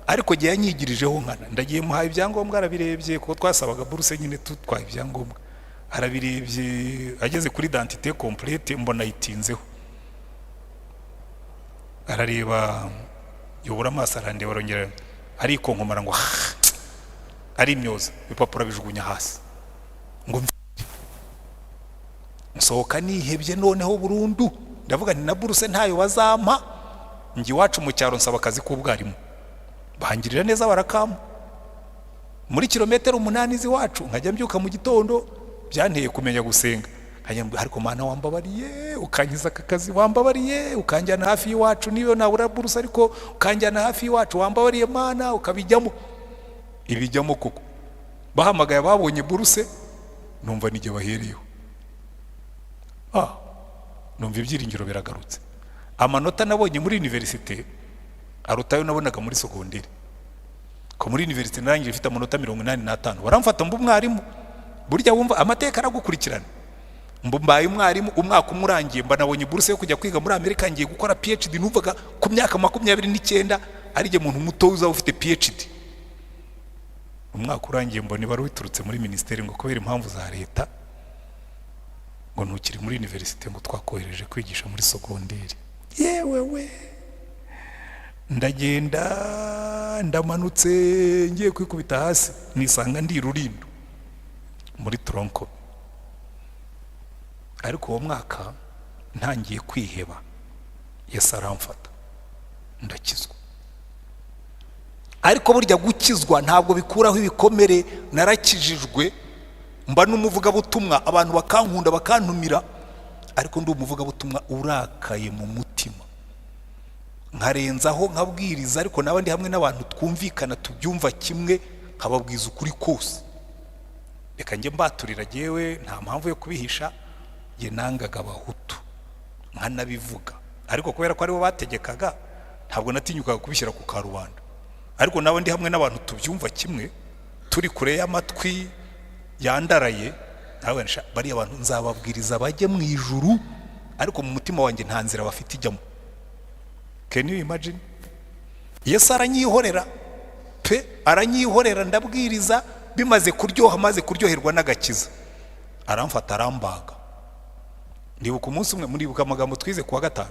ariko gihe yanyigirijeho nkana. Ndagiye muhaye ibyangombwa, arabirebye, kuko twasabaga buruse nyine tutwaye ibyangombwa. Arabirebye, ageze kuri identité complète mbona ayitinzeho, arareba, yubura amaso arandeba, arongera arikonkomara ngo arimyoza, ibipapuro abijugunya hasi ngo nsohoka nihebye noneho burundu. Ndavuga nti na buruse ntayo bazampa. Njye iwacu mu cyaro nsaba akazi k'ubwarimu, bangirira neza barakampa muri kilometero 8 z'iwacu. Nkajya mbyuka mu gitondo, byanteye kumenya gusenga, nkajya mbwira, ariko Mana wambabariye ukankiza aka kazi, wambabariye ukanjyana hafi y'iwacu, niyo nabura buruse ariko ukanjyana hafi y'iwacu, wambabariye Mana ukabijyamo. Ibijyamo koko, bahamagaye ababonye buruse, numva nijye bahereyeho. Numva ibyiringiro biragarutse. Amanota nabonye muri université aruta ayo nabonaga muri sogonderi, ko muri université narangije ifite amanota 85, baramfata mba umwarimu. Burya wumva amateka aragukurikirana. Mba mbaye umwarimu, umwaka umwe urangiye mba nabonye buruse yo kujya kwiga muri Amerika, ngiye gukora PhD. Numvaga ku myaka 29 ari jye muntu muto uzaba ufite PhD. Umwaka urangiye mbona ibaruwa iturutse muri minisiteri ngo kubera impamvu za leta ngo ntukiri muri université, ngo twakohereje kwigisha muri sogonderi. Yewe we, ndagenda, ndamanutse, ngiye kwikubita hasi nisanga ndi Rurindo muri tronc commun. Ariko uwo mwaka ntangiye kwiheba, Yesu aramfata ndakizwa. Ariko burya gukizwa ntabwo bikuraho ibikomere. Narakijijwe mba n'umuvugabutumwa, abantu bakankunda, bakantumira, ariko ndi umuvugabutumwa urakaye mu mutima, nkarenzaho nkabwiriza, ariko naba ndi hamwe n'abantu twumvikana, tubyumva kimwe, nkababwiza ukuri kose. Reka njye mbaturira, jyewe nta mpamvu yo kubihisha. Njye nangaga Abahutu nkanabivuga, ariko kubera ko aribo bategekaga ntabwo natinyukaga kubishyira ku karubanda. Ariko naba ndi hamwe n'abantu tubyumva kimwe, turi kure y'amatwi yandaraye, nawe bariya bantu nzababwiriza bajye mu ijuru, ariko mu mutima wanjye nta nzira bafite ijyamo. Can you imagine? Yesu aranyihorera pe, aranyihorera, ndabwiriza. Bimaze kuryoha, maze kuryoherwa n'agakiza, aramfata arambaga. Ndibuka umunsi umwe, muribuka amagambo twize kuwa gatanu,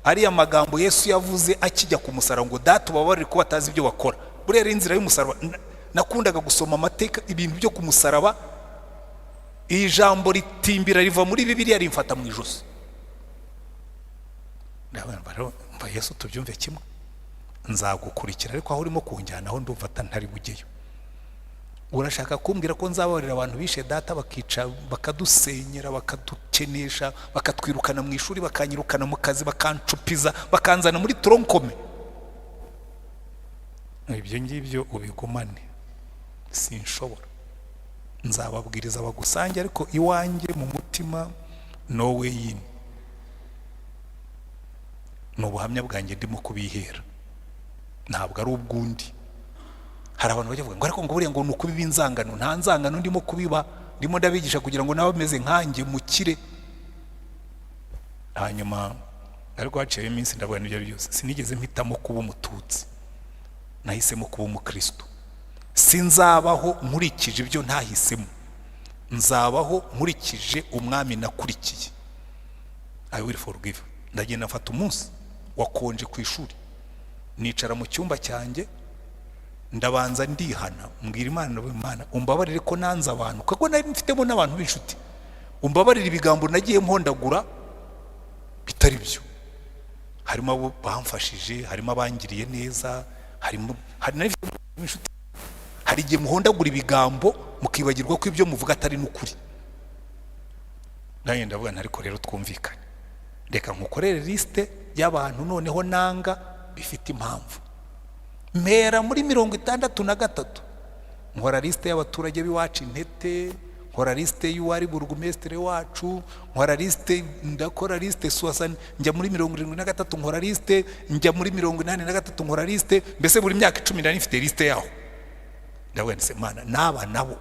ariya magambo Yesu yavuze akijya ku musaraba ngo: "Data, ubabarire ko batazi ibyo bakora." Buriya rero inzira y'umusaraba, nakundaga gusoma amateka, ibintu byo ku musaraba. Iri jambo ritimbira riva muri Bibiliya rimfata mu ijosi. Ndavuga rero, mva Yesu, tubyumve kimwe, nzagukurikira, ariko aho urimo kunjyana aho ndumva ntari bujyeyo. Urashaka kumbwira ko nzababarira abantu bishe data, bakica, bakadusenyera, bakadukenesha, bakatwirukana mu ishuri, bakanyirukana mu kazi, bakancupiza, bakanzana muri tronc commun? Ibyo ngibyo ubigumane, sinshobora. Nzababwiriza bagusange, ariko iwanjye mu mutima, no way in. Ni ubuhamya bwanjye ndimo kubihera, ntabwo ari ubw'undi. Hari abantu bajya bavuga ngo ariko ngo buriya ngo ni ukubiba inzangano. Nta nzangano ndimo kubiba, ndimo ndabigisha kugira ngo nawe bameze nkanjye mukire. Hanyuma ariko haciyeho iminsi, ndavuga n'ibyo byose, sinigeze mpitamo kuba Umututsi, nahisemo kuba Umukristo. Sinzabaho nkurikije ibyo ntahisemo, nzabaho nkurikije Umwami nakurikiye. I will forgive. Ndagenda mfata umunsi wakonje ku ishuri, nicara mu cyumba cyanjye, ndabanza ndihana, mbwira Imana, ndavuga: "Imana, umbabarire ko nanze abantu, kuko nari mfitemo n'abantu b'inshuti. Umbabarire ibigambo nagiye mpondagura bitari byo. Harimo abo bamfashije, harimo abangiriye neza, harimo hari nari mfitemo inshuti." Hari igihe muhondagura ibigambo mukibagirwa ko ibyo muvuga atari n'ukuri. Nanjye ndavuga nti: "Ariko rero twumvikane, reka nkukorere liste y'abantu noneho nanga bifite impamvu." Mpera muri 63, nkora liste y'abaturage b'iwacu intete, nkora liste y'uwari burugumesitiri wacu, nkora liste, ndakora liste soixante, njya muri 73 nkora liste, njya muri 83 nkora liste. Mbese buri myaka 10 nari mfite liste yaho. Ndavuga nti: "Mana, n'aba nabo?"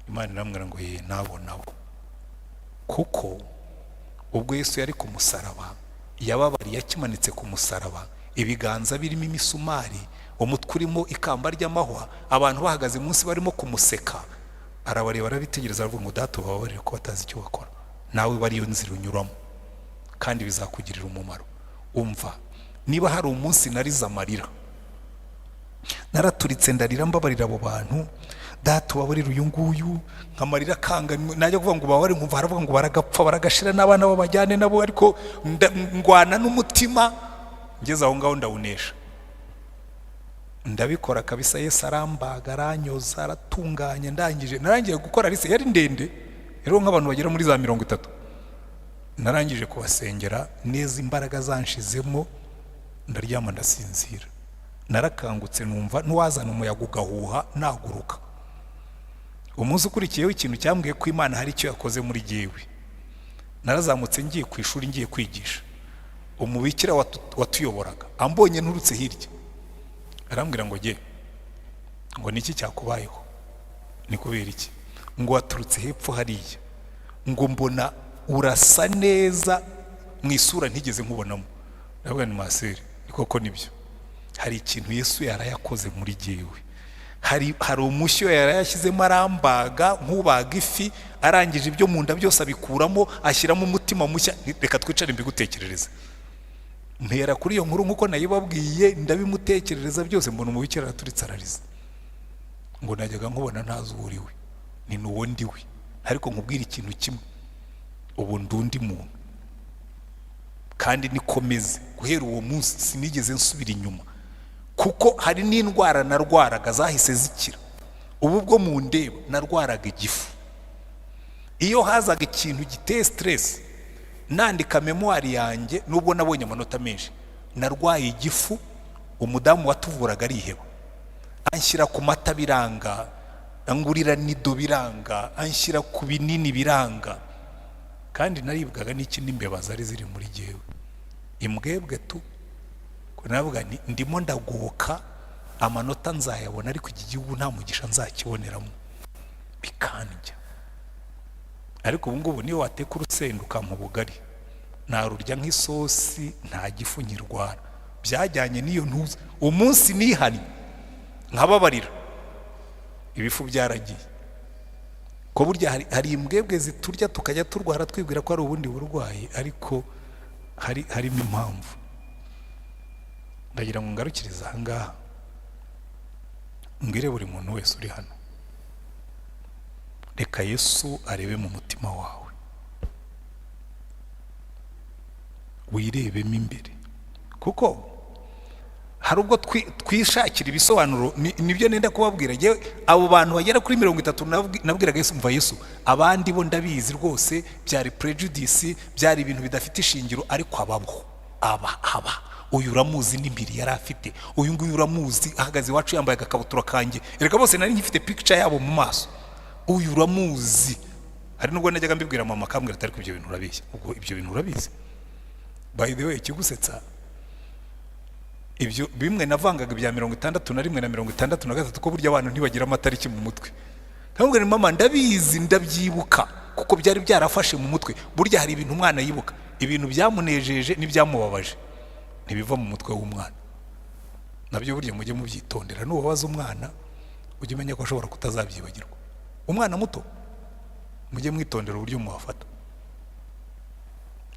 Imana irambwira ngo: "Ye, n'abo nabo, kuko ubwo Yesu yari ku musaraba yababariye akimanitse ku musaraba, ibiganza birimo imisumari, umutwe urimo ikamba ry'amahwa, abantu bahagaze munsi barimo kumuseka, arabareba, arabitegereza, aravuga ngo: 'Data, ubabarire ko batazi icyo bakora.' Nawe bari iyo nzira unyuramo kandi bizakugirira umumaro." Umva, niba hari umunsi narize amarira, naraturitse ndarira, mbabarira abo bantu: "Data, ubabarire uyu nguyu." Nkamarira akanga, najya kuvuga ngo ubabare, nkumva haravuga ngo baragapfa, baragashira, n'abana babajyane nabo. Ariko ndwana n'umutima, ngeze aho ngaho ndawunesha, ndabikora kabisa. Yesu arambaga, aranyoza, aratunganya. Ndangije, narangiye gukora liste, yari ndende rero, nk'abantu bagera muri za 30. Narangije kubasengera neza, imbaraga zanshizemo, ndaryama ndasinzira. Narakangutse numva n'uwazana umuyaga ugahuha naguruka. Umunsi ukurikiyeho, ikintu cyambwiye ko Imana hari icyo yakoze muri jyewe, narazamutse ngiye ku ishuri, ngiye kwigisha. Umubikira watuyoboraga ambonye nturutse hirya, arambwira ngo: "Jye ngo niki cyakubayeho? Ni kubera iki ngo waturutse hepfo hariya, ngo mbona urasa neza mu isura ntigeze nkubonamo?" Ndavuga ni maseri, ni koko nibyo, hari ikintu Yesu yarayakoze muri jyewe, hari umushyo yarayashyizemo, arambaga nk'ubaga ifi, arangije ibyo mu nda byose abikuramo, ashyiramo umutima mushya. Reka twicare mbigutekerereze. Mpera kuri iyo nkuru nk'uko nayibabwiye, ndabimutekerereza byose, mbona umubikira araturitse ararize ngo: "Najyaga nkubona ntazi uwo uriwe, ni n'uwo ndiwe, ariko nkubwire ikintu kimwe, ubu ndi undi muntu kandi nikomeze." Guhera uwo munsi sinigeze nsubira inyuma, kuko hari n'indwara narwaraga zahise zikira. Ubu bwo mu ndeba, narwaraga igifu. Iyo hazaga ikintu giteye stress nandika mémoire yanjye, nubwo nabonye amanota menshi, narwaye igifu. Umudamu watuvuraga ariheba, anshyira ku mata biranga, angurira nido biranga, anshyira ku binini biranga, kandi naribwaga n'iki n'imbeba zari ziri muri jyewe, imbwebwe tu. Ko navuga nti: "Ndimo ndagoka, amanota nzayabona, ariko iki gihugu nta mugisha nzakiboneramo." Bikandya. Ariko ubu ngubu niyo wateka urusenda ukampa ubugari, narurya nk'isosi, nta gifu nkirwara. Byajyanye n'iyo ntuza umunsi nihannye nkababarira. Ibifu byaragiye. Ko burya hari imbwebwe ziturya, tukajya turwara twibwira ko ari ubundi burwayi, ariko harimo impamvu. Ndagira ngo ngarukirize aha ngaha, mbwire buri muntu wese uri hano: reka Yesu arebe mu mutima wawe, wirebemo imbere, kuko hari ubwo twishakira ibisobanuro. Nibyo nenda kubabwira. Njyewe abo bantu bagera kuri 30 nabwiraga Yesu: "Mva Yesu, abandi bo ndabizi rwose byari prejudice, byari ibintu bidafite ishingiro, ariko ababo aba uyu uramuzi n'imbiri yari afite, uyu nguyu uramuzi ahagaze iwacu yambaye agakabutura kanjye." Reka bose nari nkifite picture yabo mu maso. "Uyu uramuzi." Hari nubwo najyaga mbibwira mama, akambwira ati: "Ariko ibyo bintu urabizi, ubwo ibyo bintu urabizi." By the way, ikigusetsa, ibyo bimwe navangaga ibya 61 na 63, ko burya abantu ntibagira amatariki mu mutwe. Nkamubwira nti: "Mama, ndabizi, ndabyibuka," kuko byari byarafashe mu mutwe. Burya hari ibintu umwana yibuka, ibintu byamunejeje n'ibyamubabaje ntibiva mu mutwe w'umwana. Nabyo burya mujye mubyitondera. Nubabaza umwana, ujye umenya ko ashobora kutazabyibagirwa. Umwana muto mujye mwitondera uburyo muhafata.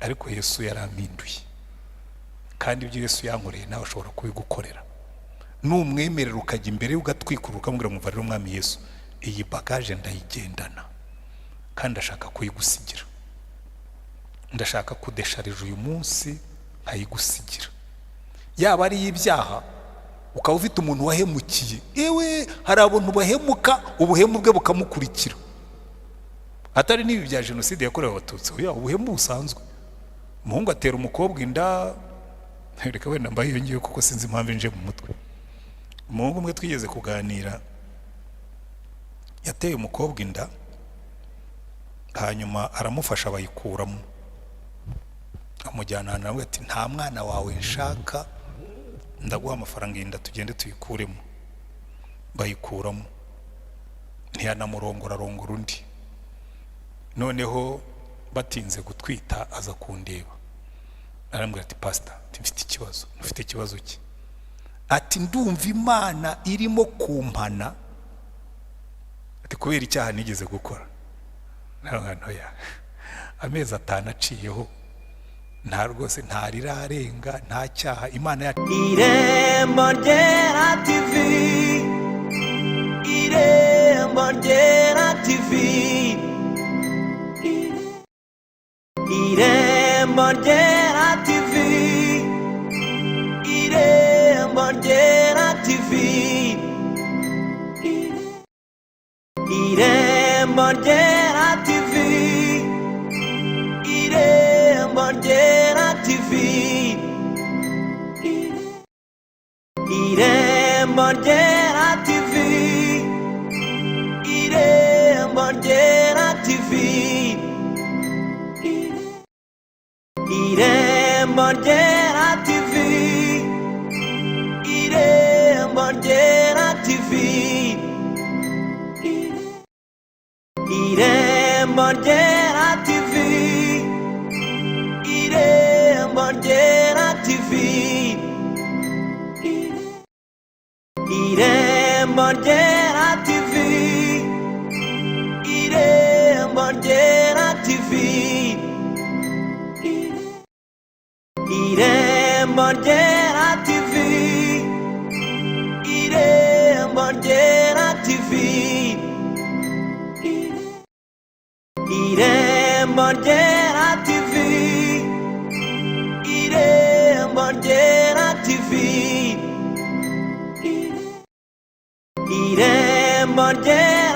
Ariko Yesu yarampinduye, kandi ibyo Yesu yankoreye nawe ashobora kubigukorera numwemerera, ukajya imbere ugatwikurura, ukamubwira ngo: "Rero Umwami Yesu, iyi bagage ndayigendana kandi ndashaka kuyigusigira, ndashaka kudesharija uyu munsi nkayigusigira." Yaba ari iy'ibyaha, ukaba ufite umuntu wahemukiye, ewe hari abantu bahemuka, ubuhemu bwe bukamukurikira, atari n'ibi bya jenoside yakorewe Abatutsi, oya, ubuhemu busanzwe. Umuhungu atera umukobwa inda. Reka wenda mbaye iyo ngiyo, kuko sinzi impamvu inje mu mutwe. Umuhungu umwe twigeze kuganira yateye umukobwa inda, hanyuma aramufasha bayikuramo, amujyana ahantu, aramubwira ati: "Nta mwana wawe nshaka, ndaguha amafaranga, iyi nda tugende tuyikuremo." Bayikuramo, ntiyanamurongora, arongora undi. Noneho batinze gutwita, aza kundeba, arambwira ati: "Pasita," ati, "mfite ikibazo." "Ufite ikibazo ki?" Ati: "Ndumva Imana irimo kumpana," ati, "kubera icyaha nigeze gukora." Ntoya amezi 5 aciyeho, nta rwose ntarirarenga, nta cyaha Imana yacu. Irembo Ryera TV, Irembo Ryera TV, Irembo Ryera TV, Irembo Ryera TV, Irembo Ryera TV, Irembo Ryera TV, Irembo Ryera TV, Irembo Ryera TV, Irembo Ryera TV, Irembo Ryera TV, Irembo Ryera TV, Irembo Ryera TV, Irembo Ryera TV, Irembo Ryera TV, Irembo Ryera TV, Irembo Ryera TV, Irembo Ryera TV, Irembo Ryera TV, Irembo Ryera.